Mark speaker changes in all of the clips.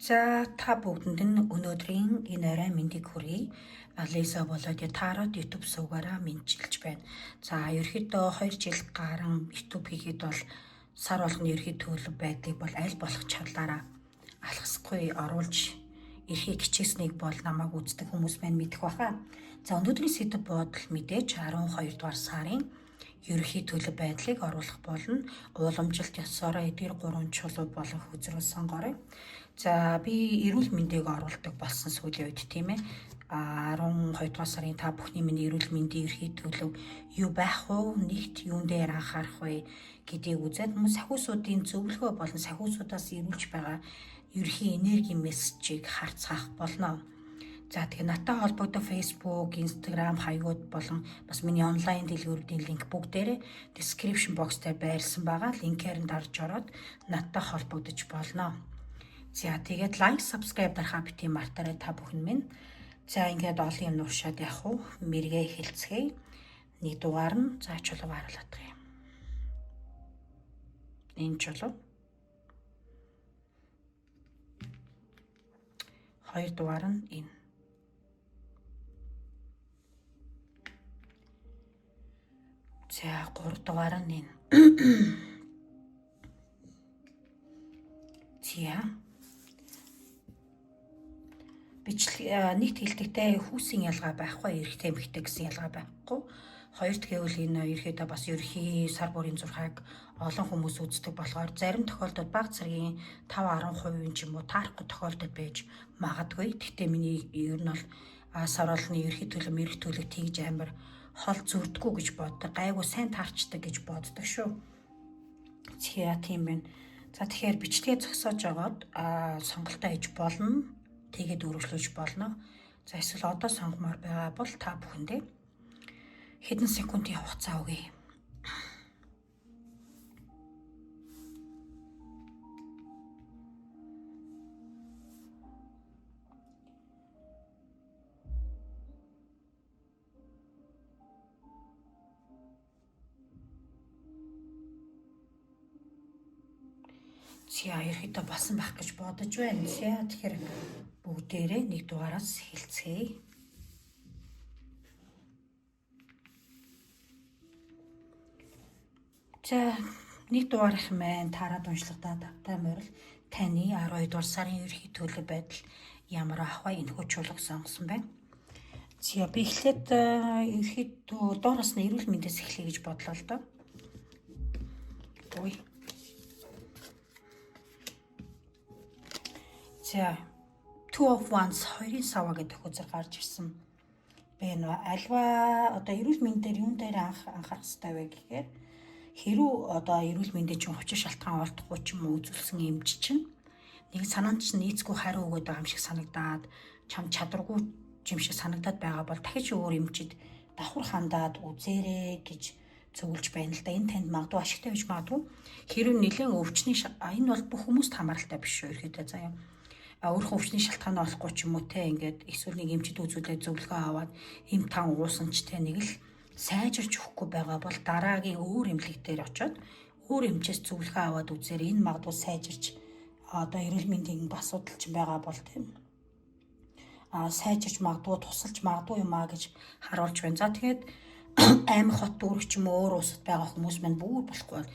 Speaker 1: За, та бүгдэнд нь өнөөдрийн энэ орой мэндийг хүргэе. Лиза болоод Тарот YouTube сувгаараа мэндчилж байна. За, ерөөхдөө 2 жил гарan YouTube хийхэд бол сар болгоны ерхий төлөв байдлыг бол аль болох чадлаараа алхасгүй оруулж эрхийг хичээснийг бол намайг үздэг хүмүүс маань мэдэх баха. За, өнөөдрийн сэдэв бодол мэдээж 12 дугаар сарын ерөнхий төлөв байдлыг оруулах болно. Уламжилт ёсоороо эдгээр гурван чулуу болон хөзрөө сонгоорой. За, би эрүүл мэндийг оруулдаг болсон сүүлийн үед, тийм ээ. 12 дугаар сарын та бүхний миний эрүүл мэндийн ерхий төлөв юу байх вэ? Нэгт юун дээр анхаарах вэ гэдгийг үзээд мөн сахиусуудын зөвлөгөө болон сахиусуудаас ирүүлж байгаа ерхий энергийн мессежийг харцгаах болно. За, тэгэхээр надтай холбогдох Facebook, Instagram хаягууд болон бас миний онлайн дэлгүүрүүдийн линк бүгдээрээ description box дээр байрлсан байгаа. Линкээр нь дарж ороод надтай холбогдож болно. За, тэгээд like, subscribe дарахаа бити мартаарай та бүхэн минь. За, ингээд олон юм нуушаад явах уу? Мэргээ эхэлцгээе. Нэг дугаар нь, за, чулуу харуулах юм. Энэ чулуу. Хоёр дугаар нь энэ. За, 3 дугаар нь энэ. За. Бичлэг нэгт хэлдэгтэй хүүсийн ялгаа байхгүй, эрэгтэй эмэгтэй гэсэн ялгаа байхгүй. Хоёрт гэвэл энэ ерөөдөө бас ерхий сар бүрийн зурхайг олон хүмүүс үздэг болохоор зарим тохиолдолд баг зэргийн 5 10% ч юм уу таарахгүй тохиолдол байж магадгүй. Гэхдээ миний ер нь бол сар болгоны ерхий төлөв, мэрэг төлөв тэгж амар хол зүрдэггүй гэж боддог. Гайгүй сайн таарчдаг гэж боддог шүү. За, тийм байна. За, тэгэхээр бичлэгээ зогсоож агаад сонголтоо хийж болно. Тэгээд өргөжлөж болно. За, эсвэл одоо сонгомоор байгаа бол та бүхэндээ хэдэн секундын хугацаа өгье. За, ерөөдөө болсон байх гэж бодож байна. За, тэгэхээр бүгдээрээ нэг дугаараас эхэлцгээе. За, нэг дугаарх маань таарад уншлагадаа тавтай морил таны 12 дугаар сарын ерөнхий төлөв байдал ямар ах вэ? Энэхүү чулууг сонгосон байна. За, би эхлээд ерөнхийдөө доороос нь эрүүл мэндээс эхлэе гэж бодлоо л доо. Ой. За, Two of Wands, хоёрын саваа гэдэг үзэр гарч ирсэн байна. Альва одоо эрүүл мэндээр юун дээр анхаарах хэрэгтэй вэ гэхээр хэрүү одоо эрүүл мэндийн чинь учир шалтгаан олдохгүй ч юм уу, үзүүлсэн эмч чинь нэг санаанд чинь нийцгүй хариу өгөөд байгаа юм шиг санагдаад, чам чадваргүй юм шиг санагдаад байгаа бол дахиж өөр эмчид давхар хандаад үзээрэй гэж зөвлөж байна л да. Энэ танд магадгүй ашигтай байж магадгүй. Хэрвээ нэлээд өвчний, энэ бол бүх хүмүүст хамааралтай биш шүү ерөөдөө, заяа, өөрийнхөө өвчний шалтгаан олохгүй ч юм уу те, ингээд эсвэл нэг эмчид үзүүлээд зөвлөгөө аваад эм тан уусан ч те, нэг л сайжирч өгөхгүй байгаа бол дараагийн өөр эмнэлэг дээр очиод өөр эмчээс зөвлөгөө аваад үзээр, энэ магадгүй сайжирч, одоо эрүүл мэндийн асуудал ч байгаа бол тийм сайжирч магадгүй, тусалж магадгүй юм а гэж харуулж байна. За, тэгээд аймаг, хот, дүүрэг ч юм уу өөр улсад байгаа хүмүүс маань бүр болохгүй бол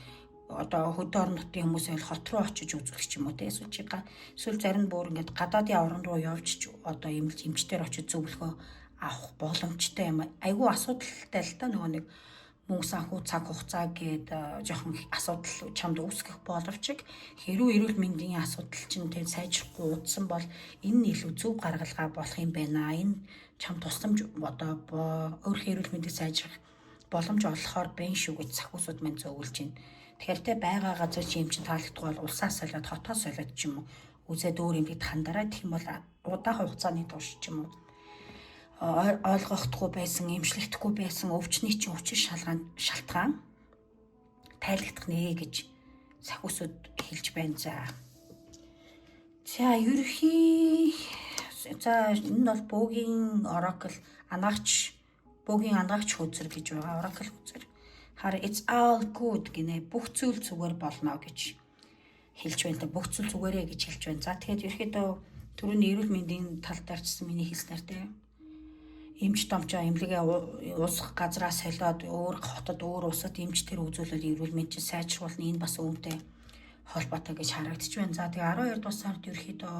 Speaker 1: одоо хөдөө орон нутгийн хүмүүс бол хот руу очиж үзүүлэх ч юм уу те, эсвэл чи эсвэл зарим нь бүр ингээд гадаадын орон руу явж одоо эмнэлж эмчтэр очиж зөвлөгөө авах боломжтой юм. Айгүй асуудалтай л та, нөгөө нэг мөнгө санхүү, цаг хугацаа гээд жоохон асуудал чамд үүсгэх боловч хэрүү эрүүл мэндийн асуудал чинь тэг сайжрахгүй удсан бол энэ нь илүү зөв гаргалгаа болох юм байна. Энэ чам тусламж, одоо өөрийнхөө эрүүл мэндийг сайжрах боломж олохоор байна шүү гэж сахиусууд маань зөвлөж байна. Тэгэхээр те, байгаа газар чи юм чин таалагдахгүй бол улсаас солиод, хотоос солиод ч юм уу үзээд өөр юм бид хандараа. Тэгэх юм бол удаан хугацааны турш ч юм уу ойлгохдохгүй байсан, эмчлэгдэхгүй байсан өвчний чинь учир шалтгаан тайлагдах нэ гэж сахиусууд хэлж байна. За. За, ерөнхий, за, энэ бол бөөгийн oracle, анаагч, бөөгийн ангаагч хөзөр гэж байгаа. Oracle хөзөр. Хар, it's all good гинэ. Бүх зүйл зүгээр болно гэж хэлж байна. Бүх зүйл зүгээрээ гэж хэлж байна. За, тэгэхээр ерөөхдөө түрүүний эрүүл мэндийн тал дээр ч гэсэн миний хэлснээр те, эмч домчоо эмнэлгээ улс газраа солиод өөр хотод, өөр улсад эмч тэр үзүүлэл эрүүл мэнд чинь сайжруулна. Энэ бас үүнтэй холбоотой гэж харагдчих байна. За, тэгээ 12 дугаар сард ерөөхдөө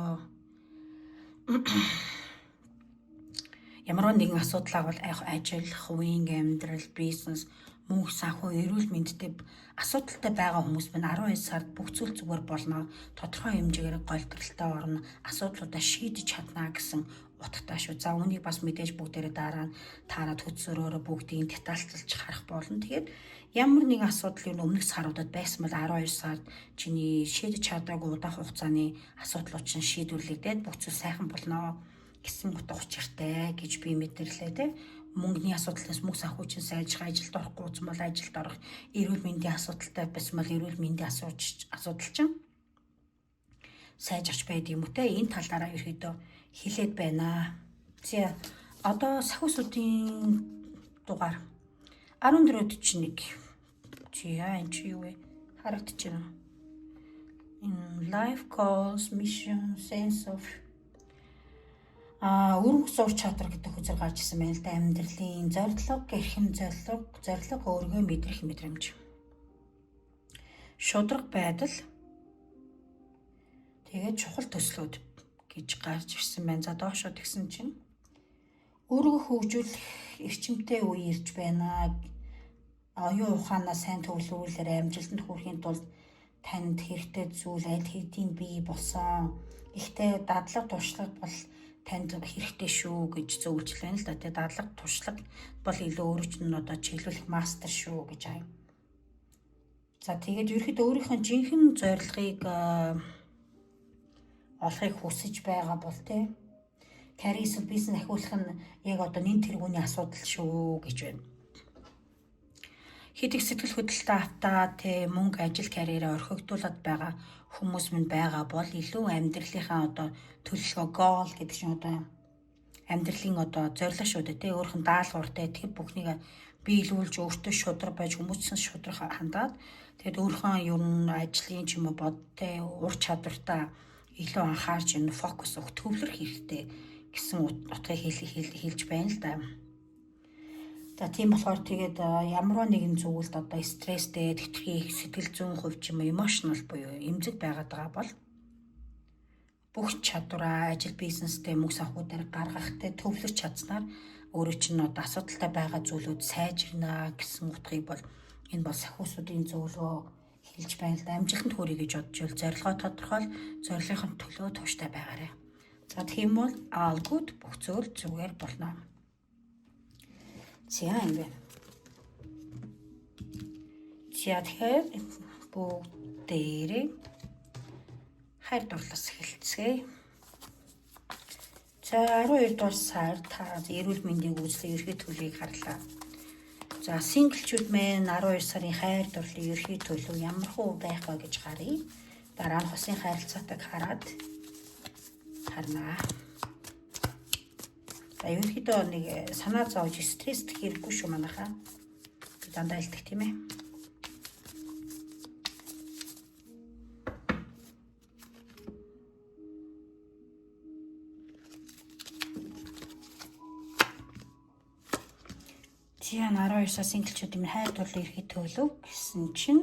Speaker 1: ямар нэгэн асуудал агвал ажил, хувийн амьдрал, бизнес, мөнгө санхүү, эрүүл мэндтэй асуудалтай байгаа хүмүүс байна. 12 сард бүх зүйл зүгээр болно. Тодорхой хэмжээгээр голдролтой орно. Асуудлуудаа шийдэж чадна гэсэн утгатай шүү. За, үүнийг бас мэдээж бүгдээрээ дараа нь таарад хөтсөрөөрөө бүгдийг детальчилж харах болно. Тэгээд ямар нэгэн асуудал юу өмнөх саруудад байсан бол 12 сард чиний шийдэж чадаагүй удаан хугацааны асуудлууд чинь шийдвэрлэгдээд бүх зүйл сайхан болно гэсэн утга учиртай гэж би мэдэрлээ те. Мөнгөний асуудлаас мөнгө санхүү чинь сайжрах, ажилд орохгүй үзсэн бол ажилд орох, эрүүл мэндийн асуудалтай байсан бол эрүүл мэндийн асуудал чинь сайжирч байд юм уу те. Энэ талаараа ерөөдөө хэлээд байна. За, одоо сахиусуудын дугаар 14:41. За, энэ чи юу вэ? Харагдчихна. Энэ life goals, mission, sense of өргөс ур чадвар гэдэг хөзөр гарч ирсэн байна л да. Амьдралын зорилго, эрхэм зорилго, зорилго, өөргөө мэдрэх мэдрэмж. Шударга байдал, тэгээд чухал төслүүд гэж гарч ирсэн байна. За, доошоо тэгсэн чинь өөрийгөө хөгжүүлэх эрчимтэй үе ирж байна. Оюун ухаанаа сайн төвлөрүүлээр амжилтанд хүрэхийн тулд танд хэрэгтэй зүйл аль хэдийн бий болсон. Ихтэй дадлага туршлага бол танд хэрэгтэй шүү гэж зөвлөж байна л да. Тэгээ дадлага туршлага бол илүү өөрөө чинь одоо чиглүүлэх мастер шүү гэж аа. За, тэгээд ерөөхдөө өөрийнхөө жинхэнэ зорилгыг олохыг хүсэж байгаа бол те, карьер эсвэл бизнес ахиулах нь яг одоо нэн тэргүүний асуудал шүү гэж байна. Хэд их сэтгэл хөдлөлтөд автаа те, мөнгө, ажил, карьераа орхигдуулаад байгаа хүмүүс минь байгаа бол илүү амьдралынхаа одоо төлөвлөгөө, goal гэдэг чинь одоо амьдралын одоо зорилго шүү дээ те, өөрөх нь даалгавартай тэр бүхнийг биелүүлж, өөртөө шударга байж, хүмүүстээс шударга хандаад, тэгээд өөрийнхөө ер нь ажлын ч юм уу бодтой ур чадвартаа илүү анхаарч, энэ фокус өгөх, төвлөрөх хэрэгтэй гэсэн утгыг хэлж байна л да. За, тийм болохоор тэгээд ямар нэгэн зүйлд одоо стресстэй, хэтэрхий их сэтгэл зүйн хувь ч юм уу emotional буюу эмзэг байгаад байгаа бол бүх чадвараа ажил, бизнестэй, мөнгө санхүү дээр гаргахтай төвлөрч чадсанаар өөрөө чинь одоо асуудалтай байгаа зүйлүүд сайжирна гэсэн утгыг бол энэ бол сахиусуудын зөвлөгөө хэлж байна л да. Амжилтанд хүрье гэж бодож бол зорилгоо тодорхойл, зорилгын төлөө тууштай байгаарай. За, тийм бол all good, бүх зүйл зүгээр болно. За, юм байна. За, тэгэхээр бүгдээрээ хайр дурлаас эхэлцгээе. За, 12 дугаар сар та эрүүл мэндийг үзлээ, ерхий төлөвийг харлаа. За, single чүүд мэн 12 сарын хайр дурлалын ерхий төлөв ямар хуу байх вэ гэж харъя. Дараа нь хосын харилцаатайг хараад харнаа. За, ерөнхийдөө нэг санаа зовж стресстэх хэрэггүй шүү манайхаа. Би дандаа хэлдэг, тийм ээ. За, 12 сар single чүүд юм хайр дурлал ерхий төлөв гэсэн чинь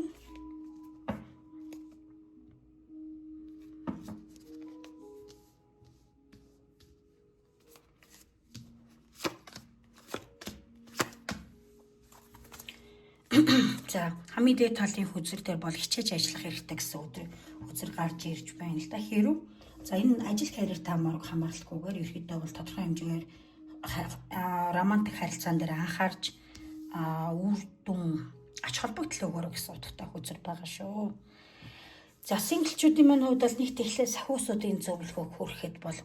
Speaker 1: за, хамгийн дээд талын хөзөр дээр бол хичээж ажиллах хэрэгтэй гэсэн өдөр хөзөр гарч ирж байна л да. Хэрв за энэ ажил карьер хамааралгүйгээр ерөөхдөө бол тодорхой хэмжээгээр романтик харилцаан дээр анхаарч үр дүн, ач холбогдол өгөөрэй гэсэн утгатай хөзөр байгаа шүү. За, single чүүдийн маань хувьд бол нэг тэгэхээр сахиусуудын зөвлөгөөг хүрэхэд бол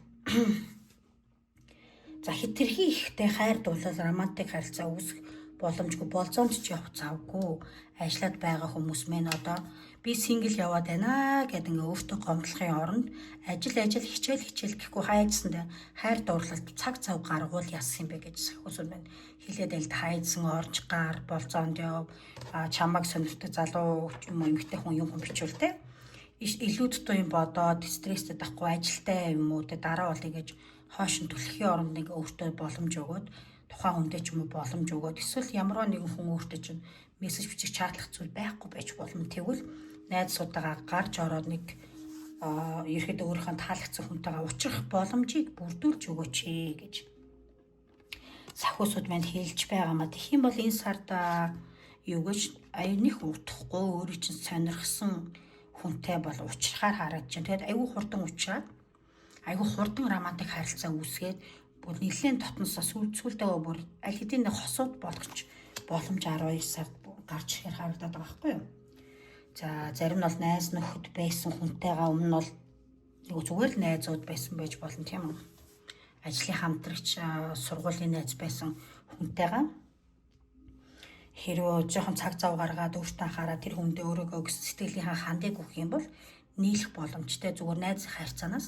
Speaker 1: за, хэтэрхий ихтэй хайр дурлал, романтик харилцаа үүсэх боломжгүй, болзоонд ч явах завгүй. Ажиллаад байгаа хүмүүс мэн одоо би single яваад байна гэдэг ингээ өөртөө гомдлохын оронд ажил ажил, хичээл хичээл гэхгүй хайжсанд хайр дурлалд цаг зав гаргуул яасан юм бэ гэж сахиусууд байна. Хэлээд байлд хайжсан орж гар болзоонд яв, чамайг сонирхдаг залуу юм уу эмэгтэй хүн юм хүн бичвэл те, Илүү дутуу юм бодоод стресстэй тахгүй ажилтай юм уу те дараа бол ингэж хойш нь түлхэхийн оронд нэг өөртөө боломж өгөөд тухайн хүндээ ч юм уу боломж өгөөд эсвэл ямар нэгэн хүн өөртөө чинь мессеж бичих чатлах зүйл байхгүй байж болно. Тэгвэл найзуудтайгаа гарч ороод нэг ерөөхдөө өөрийнхөө таалагдсан хүнтэйгээ уулзах боломжийг бүрдүүлж өгөөч гэж сахиусууд маань хэлж байгаа маа. Тэгэх юм бол энэ сард юу гэж аяных утахгүй өөрийн чинь сонирхсан хүнтэй бол уулзрахаар харагдаж байна. Тэгээд айгүй хурдан уулзраад, айгүй хурдан романтик харилцаа үүсгээд бүр нэлээд дотносоо сүүлдээ бүр аль хэдийн нэг хосууд болгоч боломж 12 сард гарч ирэхээр харагдаад байгаа байхгүй юу? За, зарим нь бол найз нөхөд байсан хүнтэйгээ өмнө нь бол нэг зүгээр л найзууд байсан байж болно, тийм үү? Ажлын хамтрагч, сургуулийн найз байсан хүнтэйгээ хэрвээ жоохон цаг зав гаргаад өөртөө анхаараад тэр хүндээ өөрийгөө сэтгэлийнхаа хандыг өгөх юм бол нийлэх боломжтой. Зүгээр найз харьцаанаас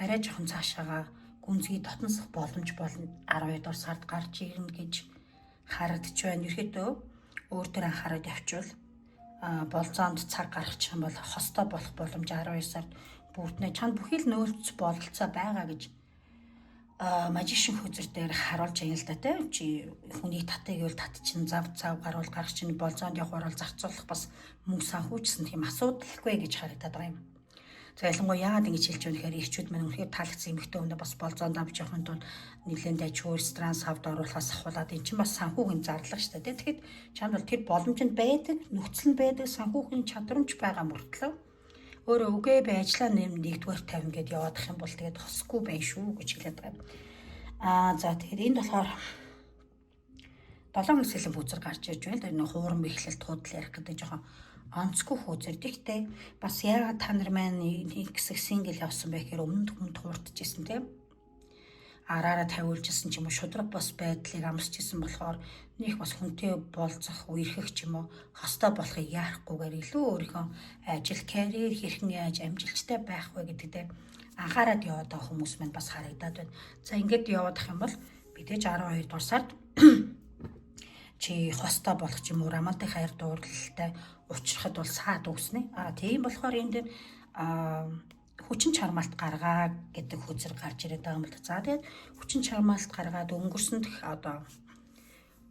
Speaker 1: арай жоохон цаашаага гүнзгий дотносох боломж болно 12 дугаар сард гарч ирнэ гэж харагдаж байна. Ерөөдөө өөр төр анхаарал явуучвал болзоонд цаг гаргачих юм бол хостой болох боломж 12 сард бүрднэ. Чанд бүхий л нөөц бололцоо байгаа гэж magician хөзөр дээр харуулж аяа л да, тий. Чи хүнийг татыг гэвэл тат чин, зав зав гарвал гарах чинь, болзоонд явах бол зарцуулах бас мөнгө санхүүжсэн тийм асуудалгүй гэж харагдаад байгаа юм. За, ялангуяа яагаад ингэж хэлж байгаа нэхэр эрчүүд маань үнэхээр таалагдсан эмэгтэй хүндээ бас болзоонд авч явахын тулд нэлээд дажгүй ресторан савд оруулахаас ахуулаад эн чинь бас санхүүгийн зарлага шүү дээ. Тэгэхэд чамд бол тэр боломж нь байдаг, нөхцөл нь байдаг, санхүүгийн чадрамж байгаа мөртлөө өөрөө үгүй би ажиллаа нэм нэгдүгээр тавина гэд яваадах юм бол тэгээд хосгүй байх шүү гэж хэлээд байгаа юм. Аа, за, тэгэхээр энд болохоор 7 сэлэн хөзөр гарч ирж байна. Тэр нэг хуурам эхлэлт худал ярих гэдэг жоохон онцгүй хөзөр. Тэгтээ бас яагаад та нар маань нэг хэсэг single явсан бэ гэхээр өмнөд хүн туурдчихсэн, тийм, араараа тавиулжсэн ч юм уу, шудраг бос байдлыг амсчихсан болохоор нэг бас хүнтэй болцох, үерхэх ч юм уу, хостой болохыг яарахгүйгээр илүү өөрийнхөө ажил, карьер хэрхэн яаж амжилттай байх вэ гэдэгтээ анхаарад яваад байгаа хүмүүс маань бас харагдаад байна. За, ингээд яваадах юм бол мэдээж 12 дугаар сард чи хостой болох ч юм уу, романтик хайр дурлалтай уулзрахад бол саад үүснэ. А тийм болохоор энэ дээр хүчин чармаалт гаргаа гэдэг хөзөр гарч ирээд байгаа юм л да. За, тэгээд хүчин чармаалт гаргаад өнгөрсөн дэх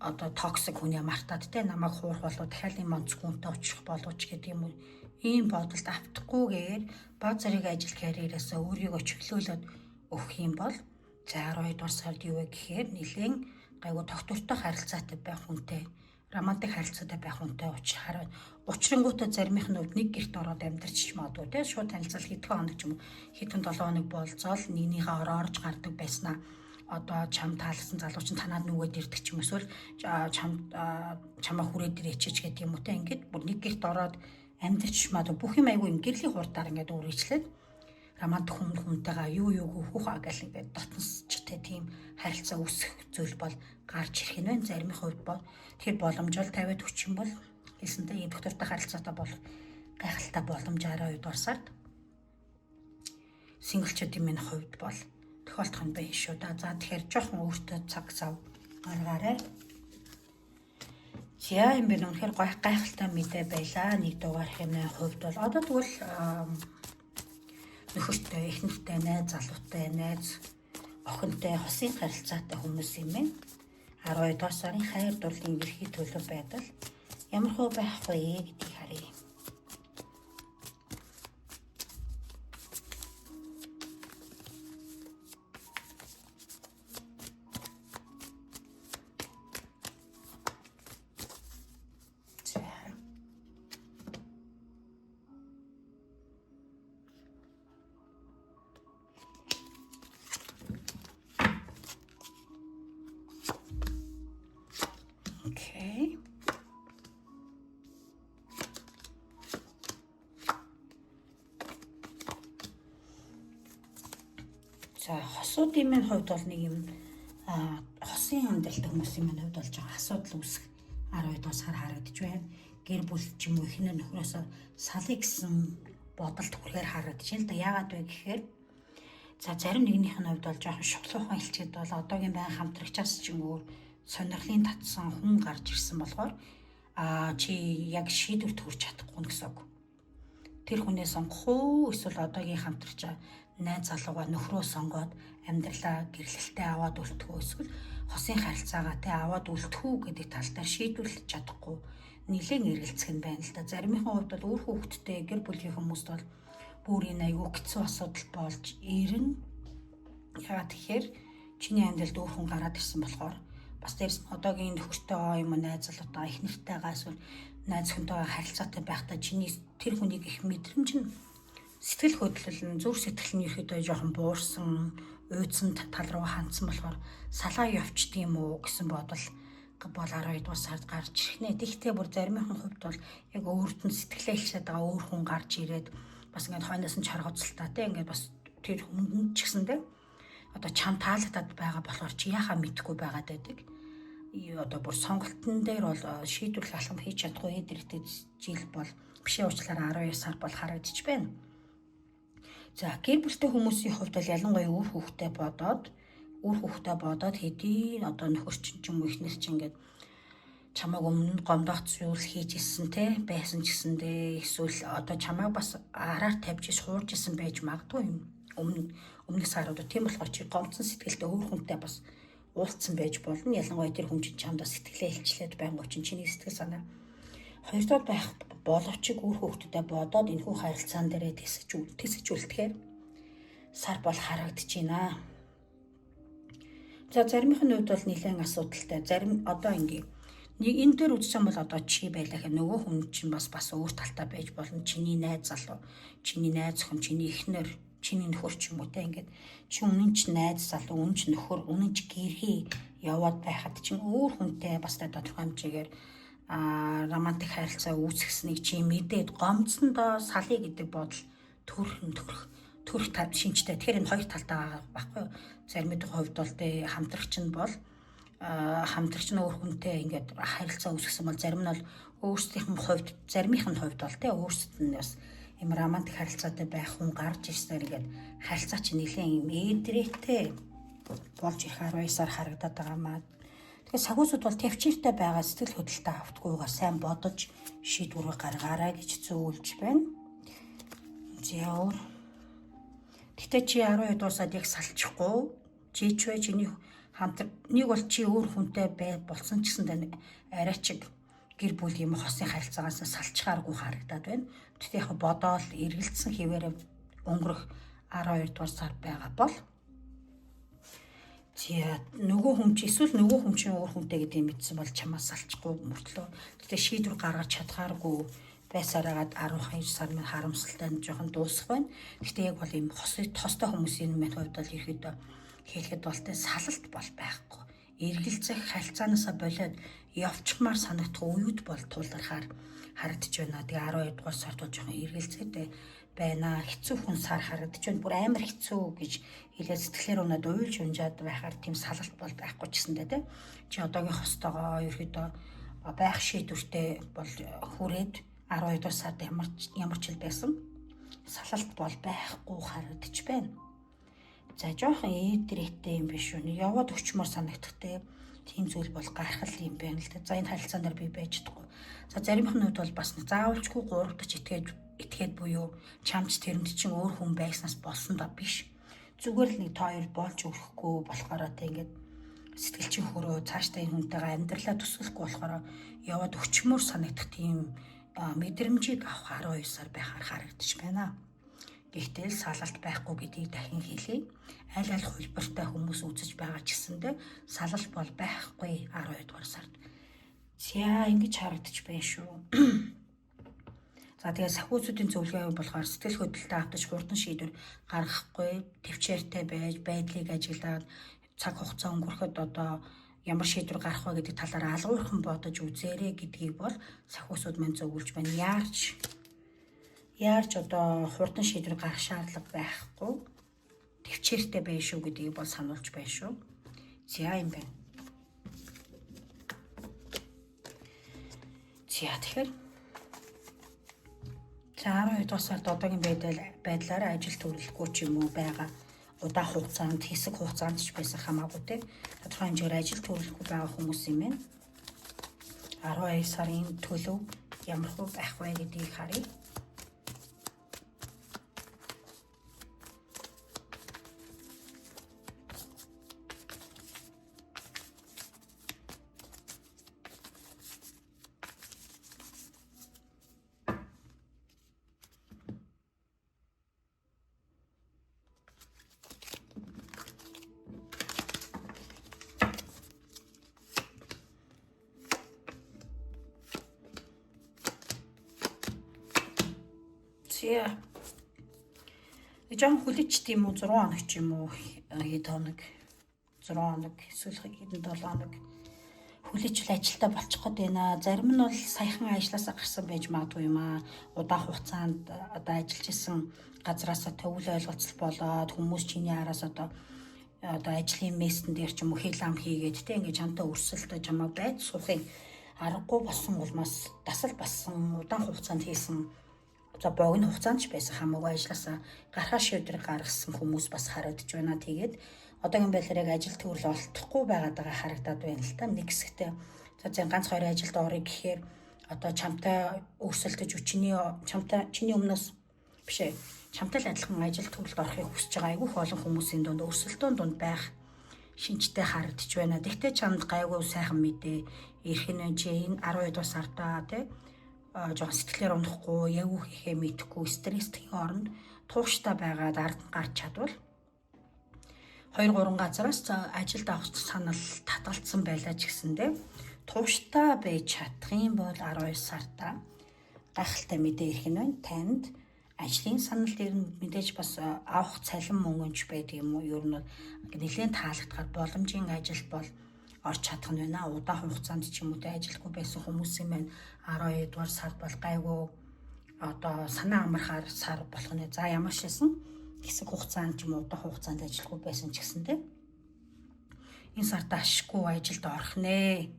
Speaker 1: одоо toxic хүнээ мартаад, те, намайг хуурах болов, дахиад юм онцгүй хүнтэй очих болов ч гэдэг юм уу, ийм бодолд автахгүйгээр баг зэрэг ажил карьераасаа өөрийгөө чиглүүлээд өгөх юм бол за 12 дугаар сард юу вэ гэхээр нэлээд гайгүй тогтвортой харилцаатай байх хүнтэй, романтик харилцаатай байх хүнтэй уулзрахаар учрангуутаа заримынх нь хувьд нэг гэрт ороод амьдарч магадгүй, те, шууд танилцал хэдхэн хоног ч юм уу, хэдэн 7 хоног болзоол нэгнийхээ ороо орж гардаг байснаа одоо чам таалсан залуу чинь танаад нүгээд ирдэг ч юм эсвэл чам чамаа хүрээд ирээчиж гэдэг юм уу, те, ингээд бүр нэг гэрт ороод амьдарч магадгүй. Бүх юм айгүй юм гэрлийн хурдаар ингээд үргэлжлээд романтик хүн хүнтэйгээ юу юуг хүүхаа гэл ингээд дотносчтой тийм харилцаа үүсэх зүйл бол гарч ирэх нь байна. Заримын хувьд бол тэр боломжоор тавиад өгчих юм бол хэлсэнтэй ийм доктортой харилцаатай болох гайхалтай боломж 12 дугаар сард single чуудын минь хувьд бол тохиолдох юм байна шүү да. За, тэгэхээр жоохон өөртөө цаг зав гаргаарай. За, юм бэ, үнэхээр гой гайхалтай мэдээ байлаа. Нэг дугаар хэмнээ хувьд бол одоо тэгвэл нөхөртэй, эхнэртэй, найз залуутай, найз охинтой, хосын харилцаатай хүмүүс юм байна. 12 дугаар сарын хайр дурлалын ерхий төлөв байдал ямар хөө байх вэ гэдгийг харъя. За. Okay. За, хосуудын минь хувьд бол нэг юм хосын амьдралтай хүмүүсийн минь хувьд болж байгаа асуудал үүсэх 12 дугаар сар харагдаж байна. Гэр бүл ч юм уу, эхнэр нөхрөөсөө салъя гэсэн бодолд хүрэхээр харагдаж байна л да. Яагаад вэ гэхээр за зарим нэгнийх нь хувьд бол жоохон шулуухан хэлчихэд бол одоогийн байн хамтрагчаас ч юм өөр сонирхлын татсан хүн гарч ирсэн болохоор чи яг шийдвэрт хүрч чадахгүй гэсэн үг. Тэр хүнээ сонгох уу эсвэл одоогийн хамтарч найз залуугаа нөхрөө сонгоод амьдралаа гэрлэлтэд аваад үлдэх үү эсвэл хосын харилцаагаа те аваад үлдэх үү гэдэг тал дээр шийдвэрлэж чадахгүй нэлээд эргэлзэх нь байна л да. Заримынхаа хувьд бол үр хүүхэдтэй гэр бүлийн хүмүүст бол бүр энэ айгүй хэцүү асуудал болж ирнэ. Яагаад тэгэхээр чиний амьдралд өөр хүн гараад ирсэн болохоор бас дээрэс нь одоогийн нөхөртөө юм уу найз залуутай их нэртэйгээ эсвэл найз хүнтэйгээ харилцаатай байхдаа чиний тэр хүнийг их мэдрэмж нь сэтгэл хөдлөл нь зүрх сэтгэл нь ерөөдөө жоохон буурсан, уйдсан тал руу хандсан болохоор салаа явчт юм уу гэсэн бодол бол 12 дугаар сард гарч ирэх нэ. Тэгтээ бүр заримынхан хувьд бол яг өөрт нь сэтгэлээ илчээд байгаа өөр хүн гарч ирээд бас ингээд хойноос нь чаргууцалтай те ингээд бас тэр хүнд ч гэсэндээ одоо чам таалагдаад байгаа болохоор чи яхаа мэдэхгүй байгаад байдаг. Одоо бүр сонголтон дээр бол шийдвэрлэх алхам хийж чадахгүй эдэртэй жил бол бишээ уучлаарай 12 сар бол харагдчих байна. За гэр бүлтэй хүмүүсийн хувьд бол ялангуяа үр хүүхдээ бодоод хэдий одоо нөхөр чинь ч юм уу эхнэр чинь ингээд чамайг өмнө гомдох зүйл хийж ирсэн те байсан ч гэсэндээ эсвэл одоо чамайг бас араар тавьж хуурж исэн байж магадгүй юм өмнөх сарууд. Тийм болохоор чи гомдсон сэтгэлтэй өөр хүнтэй бас уулзсан байж болно. Ялангуяа тэр хүн чинь чамдаа сэтгэлээ илчлээд байнгут чинь чиний сэтгэл санаа хоёрдугаар байх боловч үр хүүхдүүдэд бодоод энэхүү харилцаан дээрээ тэсэж үлдэхээр сар бол харагдаж байна. За заримынх нь хувьд бол нэлээд асуудалтай. Зарим одоо ингээ нэг энэ дээр үзсэн бол одоо чи байлаа гэх нөгөө хүн чинь бас өөр талтай байж болно. Чиний найз залуу, чиний найз охин, чиний эхнэр, чиний нөхөр ч юм уу те ингээд чи үнэн ч найз залуу, үнэн ч нөхөр, үнэн ч гэрхий яваад байхад чинь өөр хүнтэй бас тодорхой хэмжээгээр романтик харилцаа үүсгэснийг чи мэдээд гомдсондоо салъя гэдэг бодол төрөх шинжтэй. Тэгэхээр энэ хоёр талтай байгаа байхгүй юу? Заримын хувьд бол тэ хамтрагч нь бол хамтрагч нь өөр хүнтэй ингээд харилцаа үүсгэсэн бол зарим нь бол өөрсдийнх нь хувьд заримынх нь хувьд бол тэ өөрсдөд нь бас юм романтик харилцаатай байх хүн гарч ирснээр ингээд харилцаа чинь нэлээд юм эдрээтэй болж ирэх 12 сар харагдаад байгаа маа. Тэгэхээр сагуусууд бол төвчээртэй байгаа сэтгэл хөдлөлтөд автгүйгээр сайн бодож шийдвэр гаргаарай гэж зөвлөж байна. За өөр. Гэтэ чи 12 дугаар сард яг салчихгүй. Чи ч бай чиний хамт нэг бол чи өөр хүнтэй бай болсон ч гэсэн тань арайчиг гэр бүл юм хосын харилцаагаас салчхааргүй харагдаад байна. Гэтэ яг бодоол эргэлдсэн хэвээрээ өнгөрөх 12 дугаар сар байгаа бол за нөгөө хүн чи эсвэл нөгөө хүн чинь өөр хүнтэй гэдгийг мэдсэн бол чамаас салчихгүй мөртлөө. Гэтэ шийдвэр гаргаж чадхааргүй байсараагаад 12 сар минь харамсалтай нь жоохон дуусах байна. Гэтэ яг бол ийм хостой хүмүүсийн минь хувьд бол ерөөдөө хэлэхэд бол тэ салалт бол байхгүй. Эргэлзэх харилцаанаасаа болоод явчихмаар санагдах үеуд бол тулгархаар харагдаж байна. Тэгээ 12 дугаар сард бол жоохон эргэлзээтэй байна. Хэцүү хүн сар харагдаж байна. Бүр амар хэцүү гэж хэлээд сэтгэлээр унаад уйлж унжаад байхаар тийм салалт бол байхгүй ч гэсэндээ тэ. Чи одоогийн хостойгоо ерөөдөө байх шийдвэртэй бол хүрээд 12 дугаар сард ямар ч хэл байсан салалт бол байхгүй харагдаж байна. За жоохон ээдрээтэй юм биш үү? Яваад өчмөр санагдахтай тийм зүйл бол гарах юм байна л да. За энэ харилцаан дээр би байж чадахгүй. За заримх нь хувьд бол бас заавалчгүй 3 дахь итгээд буюу чамч тэрэнд чинь өөр хүн байснаас болсон да биш. Зүгээр л нэг та хоёр болж өгөхгүй болохоор тэ ингээд сэтгэл чинь хөрөө цаашдаа энэ хүнтэйгээ амьдралаа төсөөлөхгүй болохоор яваад өчмөр санагдах тийм мэдрэмжийг авах 12 сар байхаар харагдаж байна. Гэхдээ л салалт байхгүй гэдгийг дахин хэлье. Аль аль хувилбартай хүмүүс үзэж байгаа ч гэсэндээ салалт бол байхгүй 12 дугаар сард. За ингэж харагдаж байна шүү. За тэгээ сахиусуудын зөвлөгөө болохоор сэтгэл хөдлөлтөд автаж хурдан шийдвэр гаргахгүй, төвчээртэй байж, байдлыг ажиглаад цаг хугацаа өнгөрөхөд одоо ямар шийдвэр гарах вэ гэдэг талаар алгуурхан бодож үзээрэй гэдгийг бол сахиусууд мань зөвлөж байна. Яарч одоо хурдан шийдвэр гаргах шаардлага байхгүй, төвчээртэй байх шүү гэдгийг бол сануулж байна шүү. За юм байна. За тэгэхээр за 12 дугаар сард одоогийн байдлаараа ажил төрөлхгүй ч юм уу байгаа удаан хугацаанд хэсэг хугацаанд ч байсан хамаагүй те тодорхой хэмжээгээр ажил төрөлхгүй байгаа хүмүүс юм байна. 12 сарын төлөв ямар хөө байх вэ гэдгийг харъя. За. Жохон хүлээч тийм үү 6 хоног ч юм уу, хэд хоног, 6 хоног эсвэл хэдэн 7 хоног хүлээчвэл ажилтаа болчих гээд байна. Зарим нь бол саяхан ажилласаа гарсан байж магадгүй юм аа. Удаан хугацаанд одоо ажиллаж исэн газраасаа төвл ойлголцол болоод хүмүүс чиний араас одоо ажлын мессен дээр ч юм уу хэл ам хийгээд те ингээд чамтай өрсөлдөж чамаа байж суухын аргагүй болсон улмаас дасал болсон, удаан хугацаанд хийсэн, за богино хугацаанд ч байсан хамаагүй ажилласаа гарахаа шийдвэр гаргасан хүмүүс бас харагдаж байна. Тэгээд одоогийн байдлаар яг ажил төрөл олдохгүй байгаад байгаа харагдаад байна л та. Нэг хэсэгтээ за ганц хоёр ажилд орё гэхээр одоо чамтай өрсөлдөж, чиний чамтай чиний өмнөөс биш ээ, чамтай л адилхан ажил төрөлд орохыг хүсэж байгаа айгүй их олон хүмүүсийн дунд өрсөлдөөн дунд байх шинжтэй харагдаж байна. Тэгтээ чамд гайгүй сайхан мэдээ ирэх нь, чи энэ 12 дугаар сартаа тий жоохон сэтгэлээр унахгүй, яг юу хийхээ мэдэхгүй стресстэй оронд тууштай байгаад ард нь гарч чадвал 2 3 газараас ажилд авах санал татгалцсан байлаа ч гэсэндээ тууштай байж чадах юм бол 12 сартаа гайхалтай мэдээ ирэх нь байна. Танд ажлын санал дээр нь мэдээж бас авах цалин мөнгөнч байдаг юм уу? Ер нь бол нэлээд таалагдахаар боломжийн ажил бол орч чадах нь байна. Удаан хугацаанд ч юм уу те ажилгүй байсан хүмүүсийн маань 12 дугаар сард бол гайгүй одоо санаа амархаар сар болох нэ. За ямар ч байсан хэсэг хугацаанд ч юм уу удаан хугацаанд ажилгүй байсан ч гэсэн те энэ сард ашиггүй ажилд орох нэ.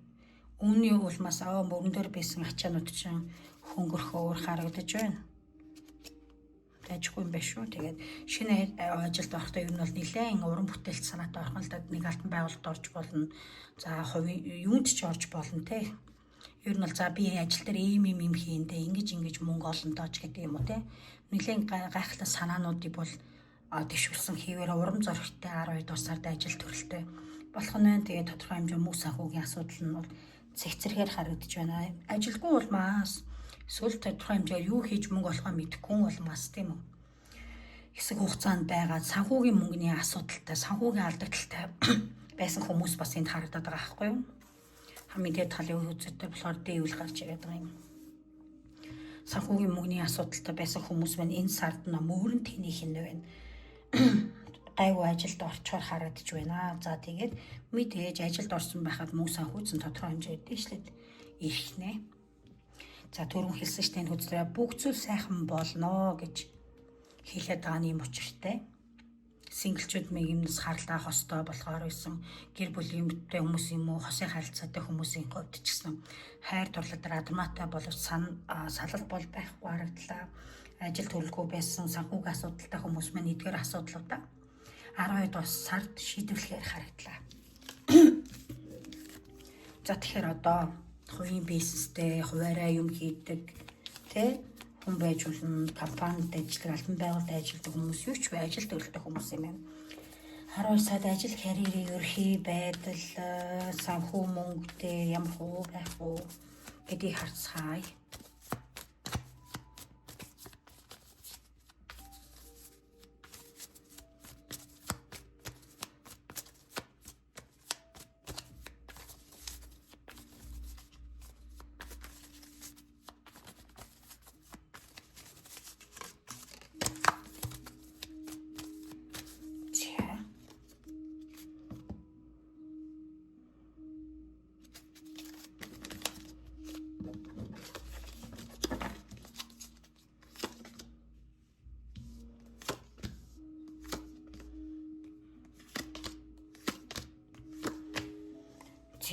Speaker 1: Үүний улмаас мөрөн дээр байсан ачаанууд чинь хөнгөрөхөөр харагдаж байна. Дайжгүй юм байна шүү. Тэгээд шинэ ажилд орохдоо ер нь бол нэлээд уран бүтээлч санаатай орох л да, нэг алтан байгууллагад орж болно. За хувийн юунд ч орж болно те. Ер нь бол за би ажил дээр ийм ийм юм хийндэ, ингэж ингэж мөнгө олно доо ч гэдэг юм уу те. Нэлээд гайхалтай санаануудыг бол дэвшүүлсэн хийвээр урам зоригтой 12 дугаар сард ажил төрөлтэй болох нь байна. Тэгээд тодорхой хэмжээ мөнгө санхүүгийн асуудал нь бол цэгцэрхээр харагдаж байна. Ажилгүй улмаас эсвэл тодорхой хэмжээгээр юу хийж мөнгө олохоо мэдэхгүй улмаас тийм үү. Хэсэг хугацаанд байгаа санхүүгийн мөнгөний асуудалтай, санхүүгийн алдагдaltaй байсан хүмүүс бас энд харагдаад байгаа байхгүй юу? Хамгийн дээд талын үзэгдэл болохоор дээвэл гарч ирээд байгаа юм. Санхүүгийн мөнгөний асуудалтай байсан хүмүүс маань энэ сард нь мөрөн тэнийх нь байна. Гайгүй ажилд орчхоор харагдаж байна. За тэгээд мэдээж ажилд орсон байхад мөнгө санхүүцэн тодорхой хэмжээгээр дээшлээд ирэх нэ. За түрүүн хэлсэн шүү дээ, энэ хөзрөө бүх зүйл сайхан болно гэж хэлээд байгаа нь юм учиртай. Single чүүд мэг юмнаас харалт авах ёстой болохоор байсан, гэр бүлийн хүмүүс юм уу, хосын харилцаатай хүмүүсийн хувьд ч гэсэн хайр дурлал дээр адмаатай боловч салал бол байхгүй харагдлаа. Ажил төрөлгүй байсан санхүүгийн асуудалтай хүмүүс маань эдгээр асуудлуудаа 12 дугаар сард шийдвэрлэхээр харагдлаа. За тэгэхээр одоо хувийн бизнестэй, хуваараа юм хийдэг тэ хүн байж болно, компанид ажилладаг, албан байгууллагад ажилладаг хүмүүс, юу ч бай ажил төрөлтэй хүмүүс юм байна. 12 сард ажил карьерийн ерхий байдал, санхүү мөнгөтэй ямар хуу байх уу гэдгийг харцгаая.